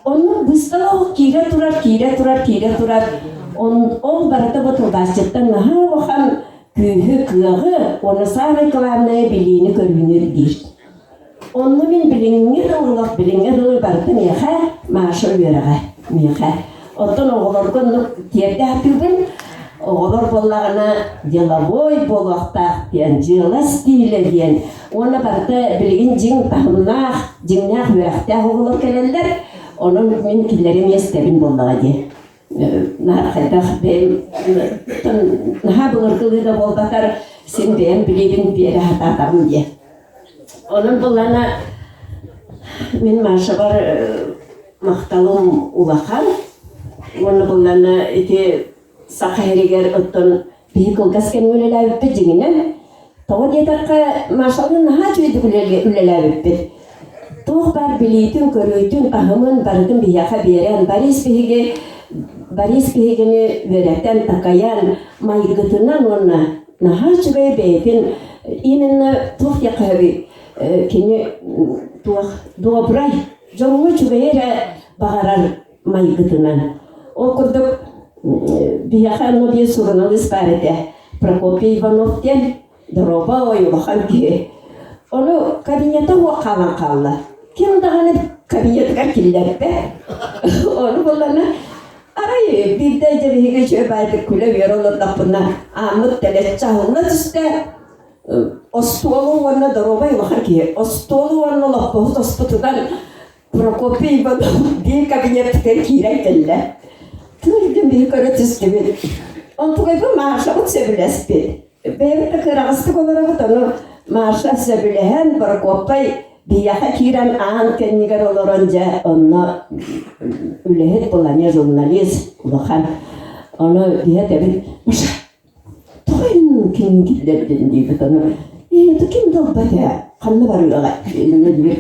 Оннук быстал олох киирэ турар, киирэ турар, киирэ турар. Ол барыта бу тылбаасчыттан наһаа улахан күүһү, кыаҕы уонна саамай главное билиини-көрүүнү ирдиир. Онно мин билиҥҥи дылылах билиҥҥи дылы барыта миэхэ Маша үөрэҕэ миэхэ. Оттон оҕолорго оннук тиэрдэ сатыыбын. Оҕолор буоллаҕына деловой буолуохтаах диэн, дьыала стилэ диэн. Уонна барыта билигин дьиҥ таһымнаах, дьиҥнээх үөрэхтээх оҕолор кэлэллэр. Онон мин кинилэри эмиэ истэбин буоллаҕа дии. Наһаа хайдах бэйэм наһаа былыргылыы да буолбатар, син бэйэм билиибин биэрэ сатаатаҕым диye. Онон буллана мин Машабар махталым улахан. Уонна буллана ити саха иһигэр оттон биһи кылгас кэмҥэ үлэлээбиппит дьиҥинэн. Тоҕо диэтэххэ, Машалыын наһаа үчүгэйдик үлэлээбиппит. Туох баар билиитин, көрүүтүн, таһымын барытын биһиэхэ биэрэн, Борис биһиги Борис биһигини үөрэтэн, такайан, майгытынан уонна наһаа үчүгэй бэйэтин именно туох диэххэ сөбүй кини туох добрай дьоҥҥо үчүгэйи эрэ баҕарар майгытынан. Ол курдук биһиэхэ онно биир суруналыыс баар этэ Прокопий Иванов диэн доруоба ой улахан киһи. Ону кабинета уох хаалан хаалла. Ким даҕаны кабинетыгар киллэрбэт. Ону буллана арай биирдэ дьэ биһиги үчүгэй баайдык күлэ-үөрэ олордохпуна ааммыт тэлэччи аһылла түстэ. Остуолу уонна доруобай улахан киһи остуолу уонна олоппоһу тоспутунан Прокопий Иванов биир кабинетыгар киирэн кэллэ. Тыырдым биһи көрө түстүбүт. Онтугайбын Машабыт сөбүлэспит. Бэйэбит да кыараҕастык олоробут, ону Маша сөбүлэһэн, Прокопай биһиэхэ киирэн аан кэннигэр олорон дьэ онно үлэһит буолан, журналист улахан. Ону биһи этэбит, Маша, Тоҕо эн ким киллэрдин диэбит ону ээ ким да ылбат ээ ханна барыаҕай диир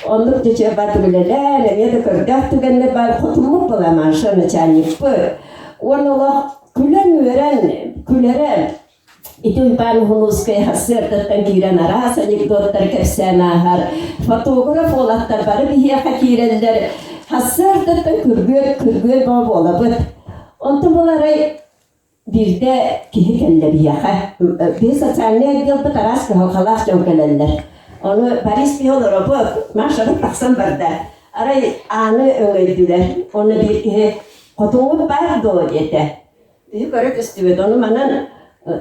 оннук дьэ бат үлэлээн эмиэ да көрдөөх түгэннэр баар хотуммут была Маша начальникпыт уонна олох күлэн-үөрэн күлэрэ ити Уйбаан Уһунуускай сарсыардаттан киирэн араас анекдоттары кэпсээн ааһар фотограф уолаттар бары биһиэхэ киирэллэр сарсыардаттан күргүөр күргүөр бөҕө буолабыт онтон был арай Биирдэ киһи кэллэ биһиэхэ. Биһи социальнай отделбыт араас кыһалҕалаах дьон кэлэллэр. Ону Борис биһи олоробут, Машабыт тахсан барда. Арай ааны өҥөйдүлэр. Онно биир киһи «Хотуҥҥут баар дуо?» диэтэ. Биһи көрө түстүбүт. Ону манан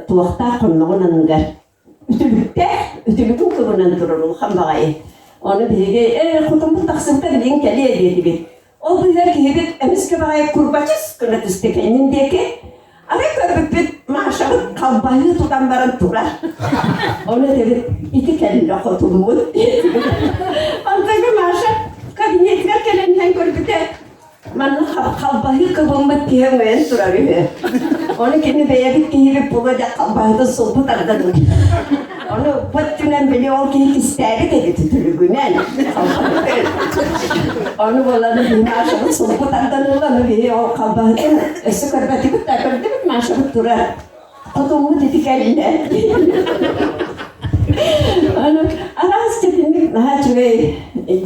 туохтаах хонноҕун анныгар үтүлүктээх, үтүлүгүн кыбынан турар улахан баҕайы. Ону биһиги ээ хотоммут тахсыбыта билигин кэлиэ диэтибит. Ол быыһыгар киһибит эмискэ баҕайы курбачыс гына түстэ кэннин диэки. Арай көрбүппүт Машабыт халбаһыы тутан баран турар. Ону этэбит ити кэллэ хотуммут диэтибит. Онтон Маша кабинетыгар кэлэн иһэн көрбүтэ Манна халбаһыы кыбыммыт киһи өҥөйөн турар үһү. Ону кини бэйэбит киһибит буолуо диэн халбаһытын сулбу тардан Ону өттүнэн били ол киһи кистээбит эбит үтүлүгүнэн. Ону буолан биһи Машабыт сулбу тардан ылла, ону биһи ол халбаһытын өссө көрбөтүбүт да көрдүбүт Машабыт турар. Хотуммут ити кэллэ. Аны араас тэтимник наһаа үчүгэй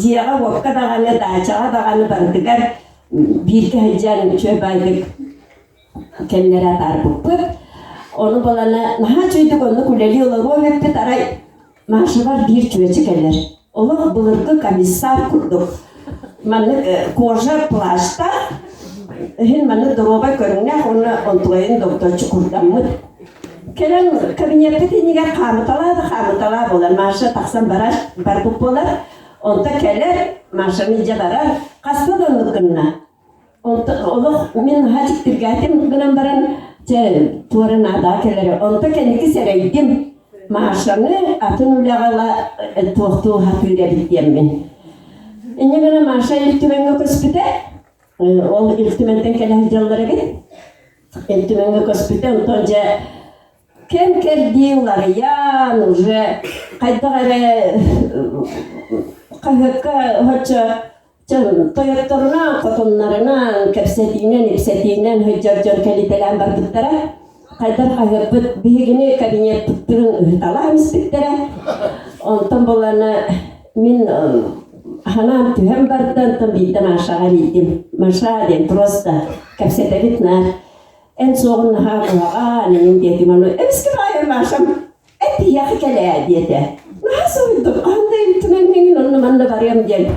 дьиэҕэ-уокка даҕаны, даачаҕа даҕаны барытыгар бииргэ сылдьан үчүгэй баайдык кэмнэри атаарбыппыт. Ону балана наһаа үчүгэйдик оннук үлэлии олоруом эппит арай Машабар биир чүөчэ кэлэр. Олох былыргы комиссар курдук. Маннык кожа плащтаах, иһин маннык доруобай көрүҥнээх уонна онтугайын догдоччу курдаммыт. Кэлэн кабинеппит иннигэр хаамыталаа да хаамыталаа буолар. Маша тахсан барар, барбыт буолар. Онто кэлэр, Машаны илдьэ барар. Хаста да оннук гынна. Олох мин наһаа дьиктиргээтим гынан баран, чэ, туора наадаа кэлэрэ. Онто кэнники сэрэйдим, Машаны атын үлэҕэ ыла туохтуу сатыыр эбит диэммин. Инньэ гынан Маша Ил Түмэҥҥэ көспүтэ. Ол Ил Түмэнтэн кэлэ сылдьаллар эбит. Ил Түмэҥҥэ көспүтэ, онтон дьэ кэм-кэрдии уларыйан, уже хайдах эрэ хаһыакка оччо Тойотторунаан, хотуннарынаан, кэпсэтиинэн, ипсэтиинэн сылдьар дьон кэлитэлээн барбыттара. Хайдах хаһыаппыт биһигини кабинеппытын ыһыталаан испиттэрэ. Онтон булана мин ханаам түһэн барда, онтон биирдэ Машаҕа эрийдим. Маша диэн просто кэпсэтэбит наар. Эн суоҕун наһаа куһаҕан, эҥин диэтим. Ону эмискэ баайар Машам Эппиэхэ кэлээ диэтэ. Наһаа соһуйдум, хаһан да илтимэҥҥин онно-манна барыам диэн.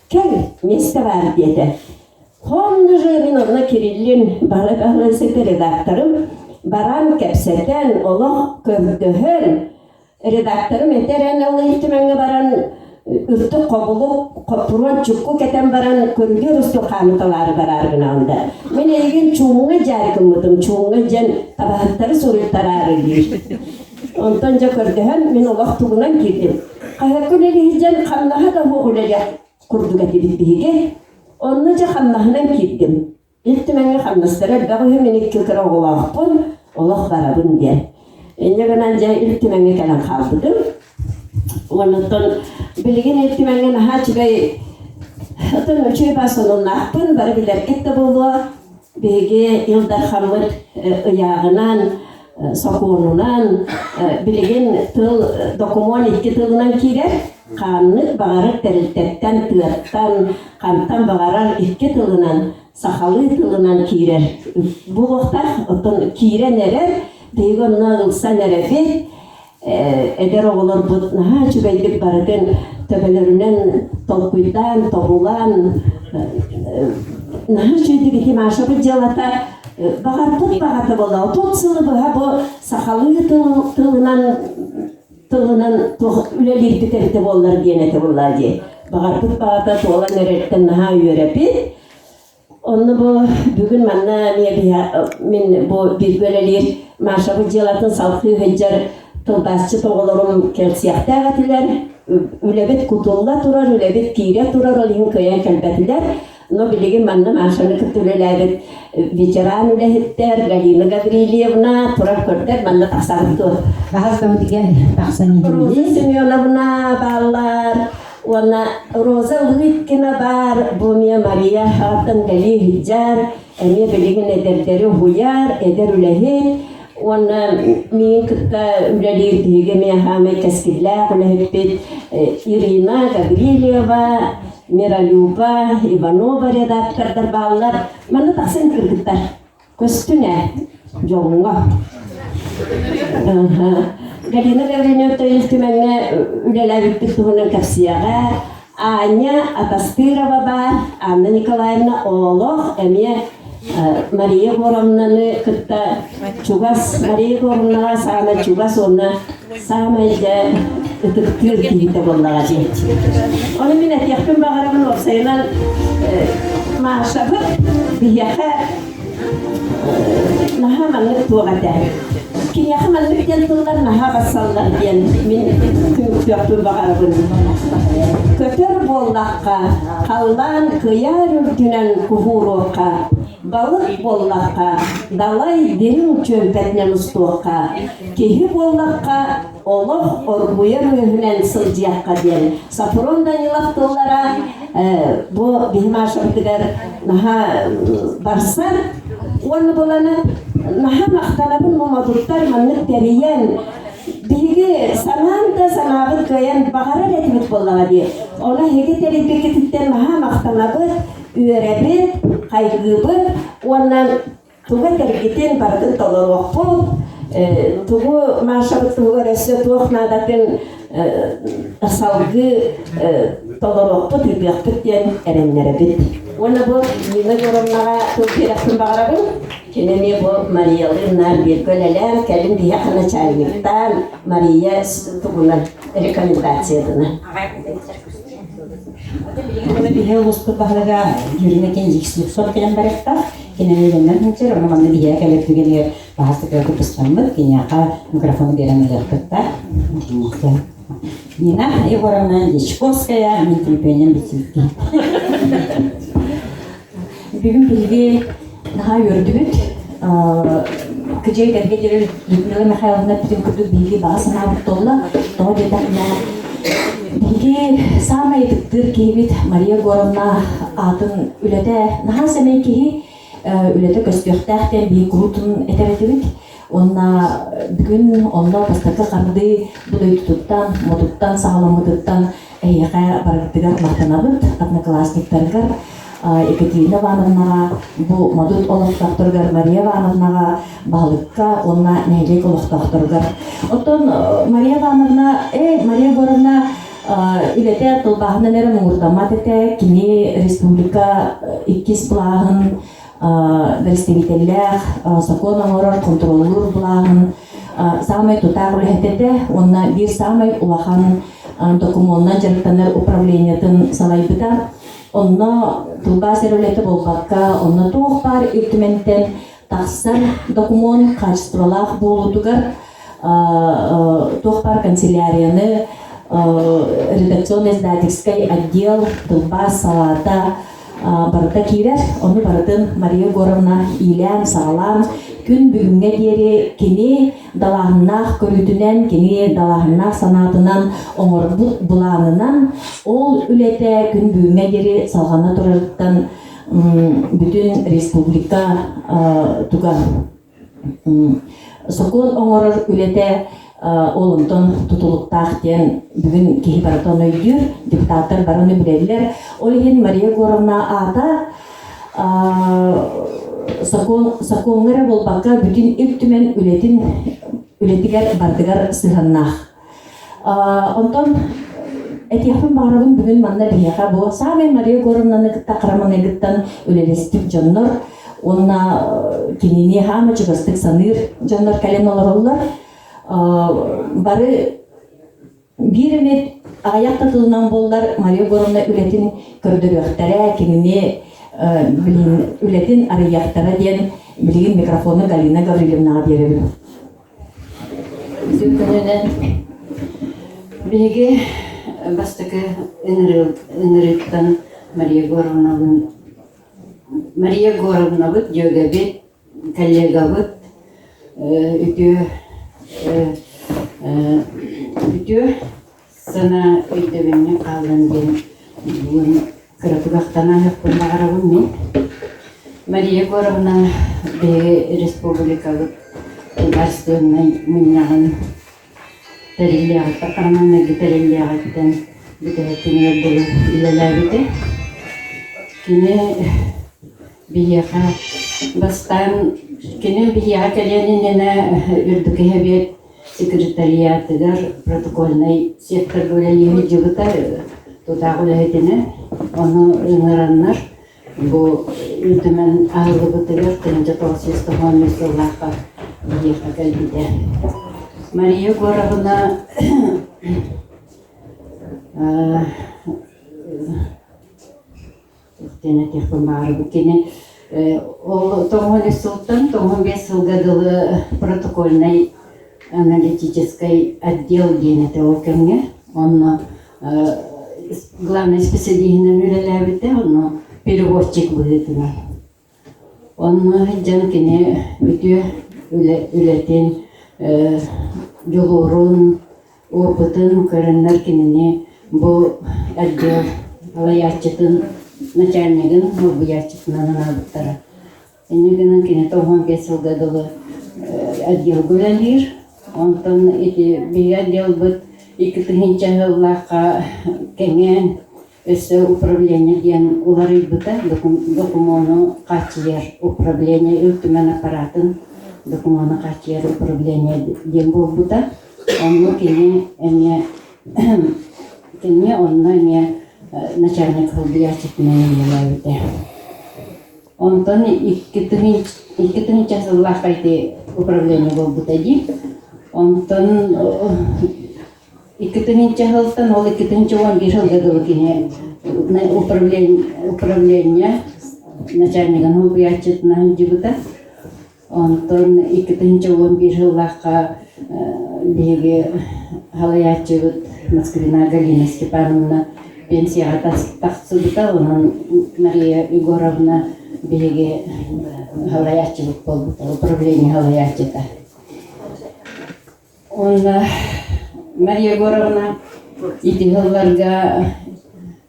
Кэл, миэстэ баар диэтэ. Хонно же мин онно Кириллин Баһылай Баһылай редакторым баран кэпсэтэн, олох көрдөһөн, редакторым этэр эн ол Илтимэҥҥэ баран үрдүк хобулук хоппуруон чукку кэтэн баран көрүдүөр устун хаамыталаары бараары гынаҕын да мин эйигин чуумҥа дьаары гыммытым чуумҥа дьэн табаһыттары суруйтараары диир онтон дьэ көрдөһөн мин олох тугунан киирдим хаһыакка үлэлиһи дьэн хамнаһа да суох үлэлиэх курдук этибит биһиги онно дьэ хамнаһынан киирдим Ил Түмэҥҥэ хамнастара элбэх үһү, мин икки кыра оҕолоохпун, олох барабын диэн. Инньэ гынан дьэ Ил Түмэҥҥэ кэлэн хаалбытым. Уонна билигин Ил Түмэҥҥэ наһаа үчүгэй отон үчүгэй баар сонуннаахпын, бары билэргит да буолуо. Биһиги Ил Дархаммыт ыйааҕынан, сокуонунан билигин тыл докумуон икки тылынан киирэр. Ханнык баҕарар тэрилтэттэн, тыаттан, хантан баҕарар икки тылынан, сахалыы тылынан киирэр буолуохтаах. Оттон киирэн эрэр, биһиги онно ылсан эрэбит. Эдэр оҕолорбут наһаа үчүгэйдик барытын төбөлөрүнэн толкуйдаан, тобулаан, наһаа үчүгэйдик ити Машабыт дьыалата баҕарбыт баҕата буолла. 30 сылы быһа бу сахалыы тылынан тылынан туох үлэлиирбит эбитэ буоллар диэн этэ буоллаа дии. Баҕарбыт баҕата туолан эрэртэн наһаа үөрэпит. Онно бу бүгүн манна эмиэ мин бу бииргэ үлэлиир Машабыт дьыалатын салҕыы сылдьар тылбаасчыт оҕолорум кэлсиэхтээх этилэр. Үлэбит кутулла турар, үлэбит киирэ турар, ол иһин кыайан кэлбэтилэр. Но билигин манна Машаны кытта үлэлээбит ветеран үлэһиттэр Галина Гаврильевна туран көрдөр манна тахсабыт дуо? Баһас да тахсан Роза Семеновна бааллар уонна Роза Лыткина баар, бу эмиэ Мария аҕаттан кэлии сылдьар, эмиэ билигин эдэрдэри уһуйар, эдэр үлэһит уонна миигин кытта үлэлиир биһиги эмиэ хаамай кэскиллээх үлэһиппит Ирина Гаврильева, Миролюба Иванова редактордар бааллар. Манна тахсан кыргыттар. Көстүн ээ, дьоҥҥо. Галина Гаврильевна Ил Түмэҥҥэ үлэлээбиппит туһунан кэпсиэҕэ. Аня Атастырова баар, Анна Николаевна Оолох эмиэ Мария Егоровнаны кытта чугас, Мария Егоровнаҕа саамай чугас уонна саамай дьэ ытыктыыр киһитэ буоллаҕа дии. Ону мин этиэхпин баҕарабын уопсайынан Машабыт биһиэхэ наһаа маннык туох этэ. Киниэхэ маннык диэн тыллар наһаа барсаллар диэн мин түмүктүөхпүн баҕарабын. Көтөр буоллахха, халлаан кыйаар үрдүнэн куһууруохха, балык буоллахха, далай дириҥ чүөмпэтинэн устуохха, киһи буоллахха, олох оргуйар үөһүнэн сылдьыахха диэн Сафрон Данилов тыллара бу биһи Машабытыгар наһаа барсар уонна буланы наһаа махтанабын муҥатыттар маннык тэрийэн биһиги санаан да санаабыт кыайан баҕарар этибит буоллаҕа дии ону эһиги тэрийбиккититтэн наһаа махтанабыт үөрэбит хайгыыбыт уонна Тугу этэргитин барытын толоруохпут, тугу Машабыт туһугар өссө туох наадатын салгыы толоруохпут, ыытыахпыт диэн эрэннэрэбит. Уонна бу Нина Егоровнаҕа тыл биэрэхпин баҕарабын. Кини эмиэ бу Мариялыын наар бииргэ үлэлээн, кэлин биһиэхэ начальниктаан Мария тугунан рекомендациятынан. Биһи улууспут баһылыга Юрий Иннокентьевич Слепцов кэлэн барыахтаах. Кинини үлэннэн сылдьар, ону манна биһиэхэ кэлэр түгэнигэр баһастыкка кыпыстаммыт, киниэхэ микрофон биэрэн ылыахпыт да. Нина Егоровна Дьячковская, мин төлөпүөнүм билсибит Бүгүн биһиги наһаа үөрдүбүт. Кыдьай кэргэ диэри Людмила Михайловна бүтүн курдук биһиги баҕа санаабыт туолла. Тоҕо диэтэххинэ, биһиги саамай ытыктыыр киһибит Мария Егоровна аатын үлэтэ наһаа сэмэй киһи, үлэтэ көстүөхтээх диэн биһиги куруутун этэр этибит. Уонна бүгүн онно бастакы хардыы бу дойдутуттан, мотуттан саҕаламмытыттан эһиэхэ барыгытыгар махтанабыт, одноклассниктаргар Екатерина Ивановнаҕа, бу Модут олохтоохторугар Мария Ивановнаҕа, баһылыкка уонна нэһилиэк олохтоохторугар. Оттон Мария Ивановна, э, Мария Егоровна. Үлэтэ тылбааһынан эрэ муҥурдаммат этэ. Кини республика иккис былааһын бэрэстэбиитэллээх сокуон оҥорор, хонтуруоллуур былааһын саамай тутаах үлэһитэ этэ уонна биир саамай улахан докумуонунан дьарыктанар управлениетын салайбыта. Онно тылбаас эрэ үлэтэ буолбакка, онно туох баар Ил Түмэнтэн тахсар докумуон хаачыстыбалаах буолуутугар туох баар канцелярияны редакционно-издательскай отдел, тылбаас салаата барыта киирэр. Ону барытын Мария Егоровна иилээн-саҕалаан күн бүгүҥҥэ диэри кини далааһыннаах көрүүтүнэн, кини далааһыннаах санаатынан оҥорбут былаанынан ол үлэтэ күн бүгүҥҥэ диэри салҕана турарыттан бүтүн республика туга сокуон оҥорор үлэтэ ол онтон тутулуктаах диэн бүгүн киһи барыта ону өйдүүр, депутаттар бары ону билэллэр. Ол иһин Мария Егоровна аата сокуон сокуоҥҥа эрэ буолбакка бүтүн Ил Түмэн үлэтин үлэтигэр барытыгар сыһыаннаах. Онтон этиэхпин баҕарабын бүгүн манна биһиэхэ бу саамай Мария Егоровнаны кытта хара маҥнайгыттан үлэлэспит дьоннор уонна кинини хаама чугастык саныыр дьоннор кэлэн олороллор. Бары биир эмит аҕыйах да тылынан буоллар Мария Егоровна үлэтин көрдөрүөхтэрэ, кинини билигин үлэтин арыйыахтара диэн билигин микрофону Галина Гаврильевнаҕа биэрэбин. Үтүө күнүнэн биһиги бастакы ыҥырыыттан Мария Егоровналыын Мария Егоровнабыт дьүөгэбит, коллегабыт үтүө үтүө Сана өйдөбүнньүк хааллын диэн бүгүн кыратык ахтан ааһыахпын баҕарабын мин. Мария Егоровна биһиги республикабыт государственнай мунньаҕын тэриллиэҕиттэн, хараманнайгы тэриллиэҕиттэн бүтэһик күнүгэр дылы үлэлээбитэ. Кини биһиэхэ бастаан кини биһиэхэ кэлиэн иннинэ үрдүкү сэбиэт секретариатыгар протокольнай секторга үлэлии сылдьыбыта тутаах үлэһитинэн. Ону ыҥыраннар бу Ил Түмэн аһыллыбытыгар 1993 сыллаахха биһиэхэ кэлбитэ. Мария Егоровна диэн этиэхпин баҕарабын. Кини ол 93 сылтан 95 сылга дылы протокольнай аналитическай отдел диэн этэ ол кэмҥэ. Онно главный специалиһинэн үлэлээбитэ, онно переводчик быһыытынан. Онно сылдьан кини үтүө үлэтин, дьулуурун, опытын көрөннөр кинини бу отдел салайааччытын начальнигын солбуйааччытынан анаабыттара. Инньэ гынан кини 95 сылга дылы отделга үлэлиир. Онтон ити биһиги отделбыт 2000 сыллаахха кэҥээн Өссө управление диэн уларыйбыта, докумуону хааччыйар управление, Ил Түмэн аппараатын докумуону хааччыйар управление диэн буолбута. Онно кини эмиэ кини онно эмиэ начальник солбуйааччытынан үлэлээбитэ. Онтон 2000 сыллаахха ити управление буолбута дии. Онтон 2000 сылтан ол 2011 сылга дылы кини управление начальнигын солбуйааччытынан сылдьыбыта. Онтон 2011 сыллаахха биһиги салайааччыбыт Москвина Галина Степановна пенсияҕа тахсыбыта. Онон Мария Егоровна биһиги салайааччыбыт буолбута, управление салайааччыта. Уонна Мария Егоровна ити сылларга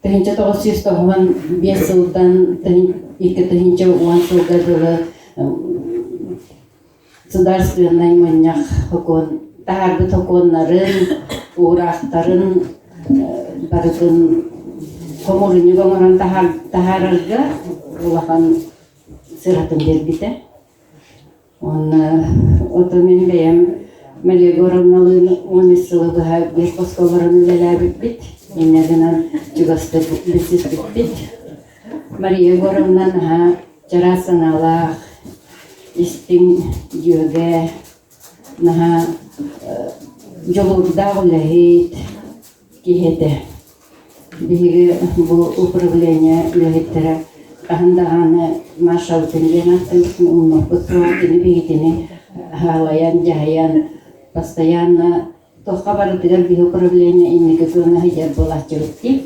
1995 сылтан 2010 сылга дылы Государственнай мунньах сокуон таһаарбыт сокуоннарын, уураахтарын барытын хомуурунньук оҥорон таһаарарга улахан сыратын биэрбитэ. Уонна ото мин бэйэм Мария Егоровналыын 13 сылы быһа биир хоско олорон үлэлээбиппит. Инньэ гынан чугастык билсиспиппит. Мария Егоровна наһаа чараас санаалаах, истиҥ дьүөгэ, наһаа дьулуурдаах үлэһит киһи этэ. Биһиги бу управление үлэһиттэрэ хаһан даҕаны Машабытын диэн ааттыыбытын умнуохпут суоҕа, кини биһигини хаалайан, дьаһайан, постоянно туохха барытыгар биһи управление инники күөҥҥэ сылдьар буолааччыбыт дии.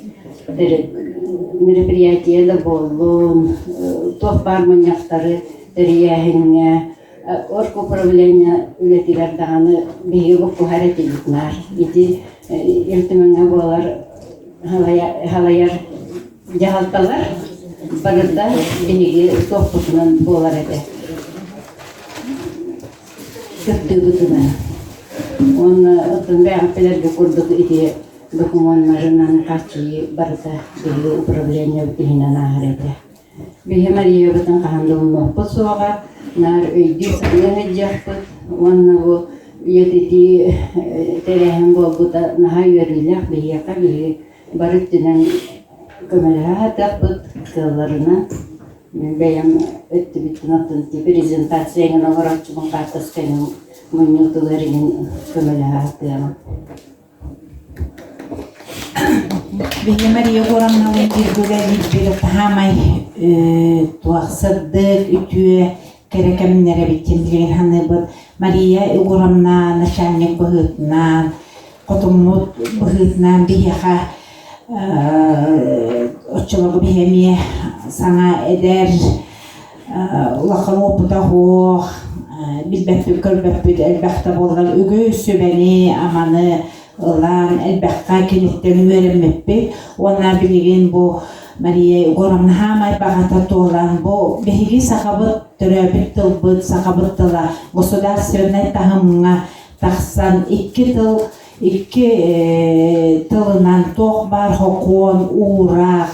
Мероприятие да буоллун, туох баар мунньахтары тэрийээһиҥҥэ, оргуправление үлэтигэр даҕаны биһиги буккуһар этибит наар. Ити Ил Түмэҥҥэ буолар халайар дьаһалталар барыта биһиги туохпутунан буолар этэ. Кыттыыбытынан. Уонна оттон бэйэҕит курдук ити докумуоннарынан хааччыйыы барыта биһиги управлениебыт иһинэн ааһар этэ. Биһи Мариябытын хаһан да умнуохпут суоҕа, наар өйдүү-саныы сылдьыахпыт уонна бу үйэтитии тэрээһин буолбута наһаа үөрүүлээх биһиэхэ биһиги бары өттүнэн көмөлөһө сатыахпыт кыалларынан. Мин бэйэм өттүбүттэн оттон презентация эҥин оҥорооччубун хаартыска эҥин мунньуутугар эҥин көмөлөһө сатыаҕым. Биһиги Мария Егоровналыын бииргэ үлэлиирбит саамай туох сырдык, үтүө, кэрэ кэмнэр эбит диэн билигин саныыбыт. Мария Егоровна начальник быһыытынан, хотуммут быһыытынан биһиэхэ оччолорго биһи эмиэ саҥа эдэр, улахан уопута суох, билбэппит-көрбөппүт элбэх да буоллар үгүс сүбэни, аманы ылан элбэххэ киниттэн үөрэммиппит уонна билигин бу Мария Егоровна хаамай баҕата туолан бу биһиги сахабыт төрөөбүт тылбыт сахабыт тыла государственнай таһымҥа тахсан икки тыл икки тылынан туох баар сокуон уураах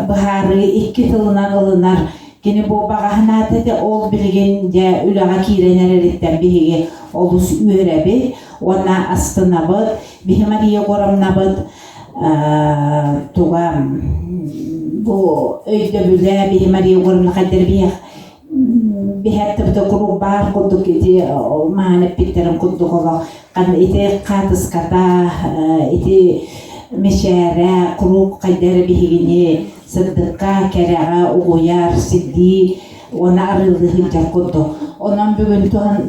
быһаарыы икки тылынан ылынар кини бу баҕа санаата этэ ол билигин дьэ үлэҕэ киирэн эрэриттэн биһиги олус үөрэбит уонна астынабыт биһи Мария Егоровнабыт туга бу өйдөбүлэ биһи Мария Егоровна хайдах биһиэх биһэттибитэ куруук баар курдук ити маан эппиттэрин курдук олох ити хаатыската ити мичээрэ куруук хайда эрэ биһигини сырдыкка кэрэҕэ угуйар сирдии уонна арыылыы сылдьар курдук онон бүгүн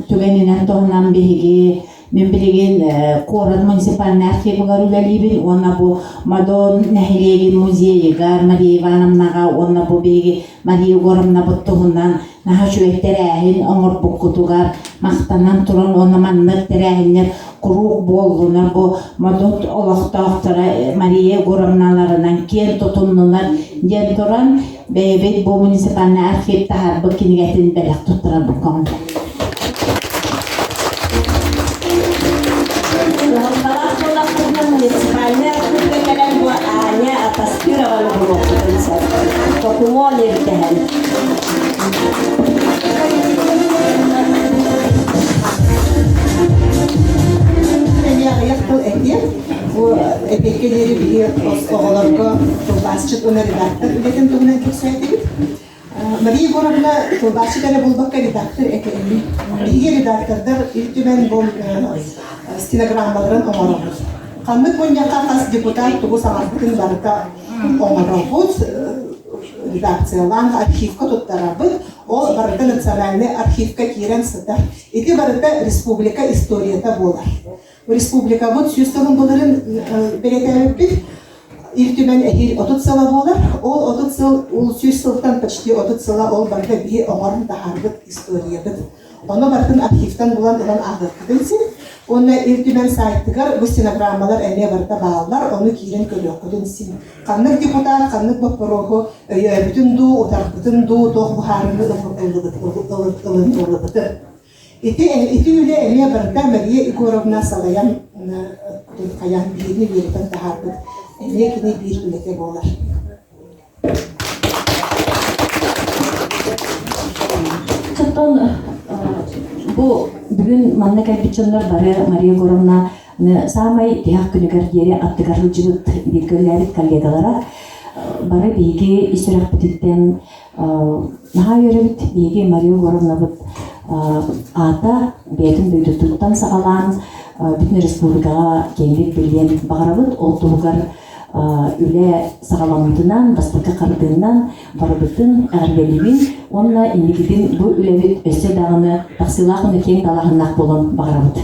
түгэнинэн туһанан биһиги Мин билигин куорат муниципальнай архивыгар үлэлиибин уонна бу Мадон нэһилиэгин музейыгар Мария Ивановнаҕа уонна бу биһиги Мария Егоровнабыт туһунан наһаа үчүгэй тэрээһин оҥорбуккутугар махтанан туран уонна маннык тэрээһиннэр куруук буоллунар бу Модут олохтоохторо Мария Егоровналарынан киэн тутуннулар диэн туран бэйэбит бу муниципальнай архив таһаарбыт кинигэтин бэлэх туттарарбыт көҥүл. Кыһалҕалаах буоллахпытына муниципальнай архыыпка кэлэн бу Аня Атастырованы булуохпутун сөп. Докумуон ирдэһэн. Эмиэ аҕыйах тыл этиэм. Бу эпиэккэ диэри биһи оҕолорго тылбаасчыт уонна редактор үлэтин туһунан кэпсээтибит. Мария Егоровна тылбаасчыт эрэ буолбакка редактор этэ ини. Биһиги редактордар Ил Түмэн бу стенограммаларын оҥоробут. Ханнык мунньахха хас депутат тугу саҥарбытын барыта оҥоробут, редакциялаан архивка туттарабыт. Ол барыта национальнай архивка киирэн сытар. Ити барыта республика историята буолар. Республикабыт 100 сылын былырын бэлиэтээбиппит. Ил Түмэн эһиил 30 сыла буолар. Ол 30 сыл, ол 100 сылтан почти 30 сыла ол барыта биһи оҥорон таһаарбыт историябыт. Ону барытын архивтан булан ылан ааҕыаххытын син. Уонна Ил Түмэн сайтыгар бу стенограммалар эмиэ барыта бааллар, ону киирэн көрүөххүтүн син. Ханнык депутат ханнык боппуруоһу өйөөбүтүн дуу, утарбытын дуу, туох быһаарыыны ылыныллыбытын. Ити, ити үлэ эмиэ барыта Мария Егоровна салайан хайаан биһигини үөрэтэн таһаарбыт эмиэ кини биир үлэтэ буолар. Оттон Бу бүгүн манна кэлбит дьоннор бары Мария Егоровна саамай тиһэх күнүгэр диэри аттыгар сылдьыбыт бииргэ үлэлээбит коллегалара бары биһиги ис сүрэхпититтэн наһаа үөрэбит. Биһиги Мария Егоровнабыт аата бэйэтин дойдутуттан саҕалаан бүтүн республикаҕа киэҥник биллиэн баҕарабыт. Ол туһугар үлэ саҕаламмытынан, бастакы хардыынан барыбытын эҕэрдэлиибин уонна инникитин бу үлэбит өссө даҕаны тахсыылаах уонна киэҥ далааһыннаах буолуон баҕарабыт.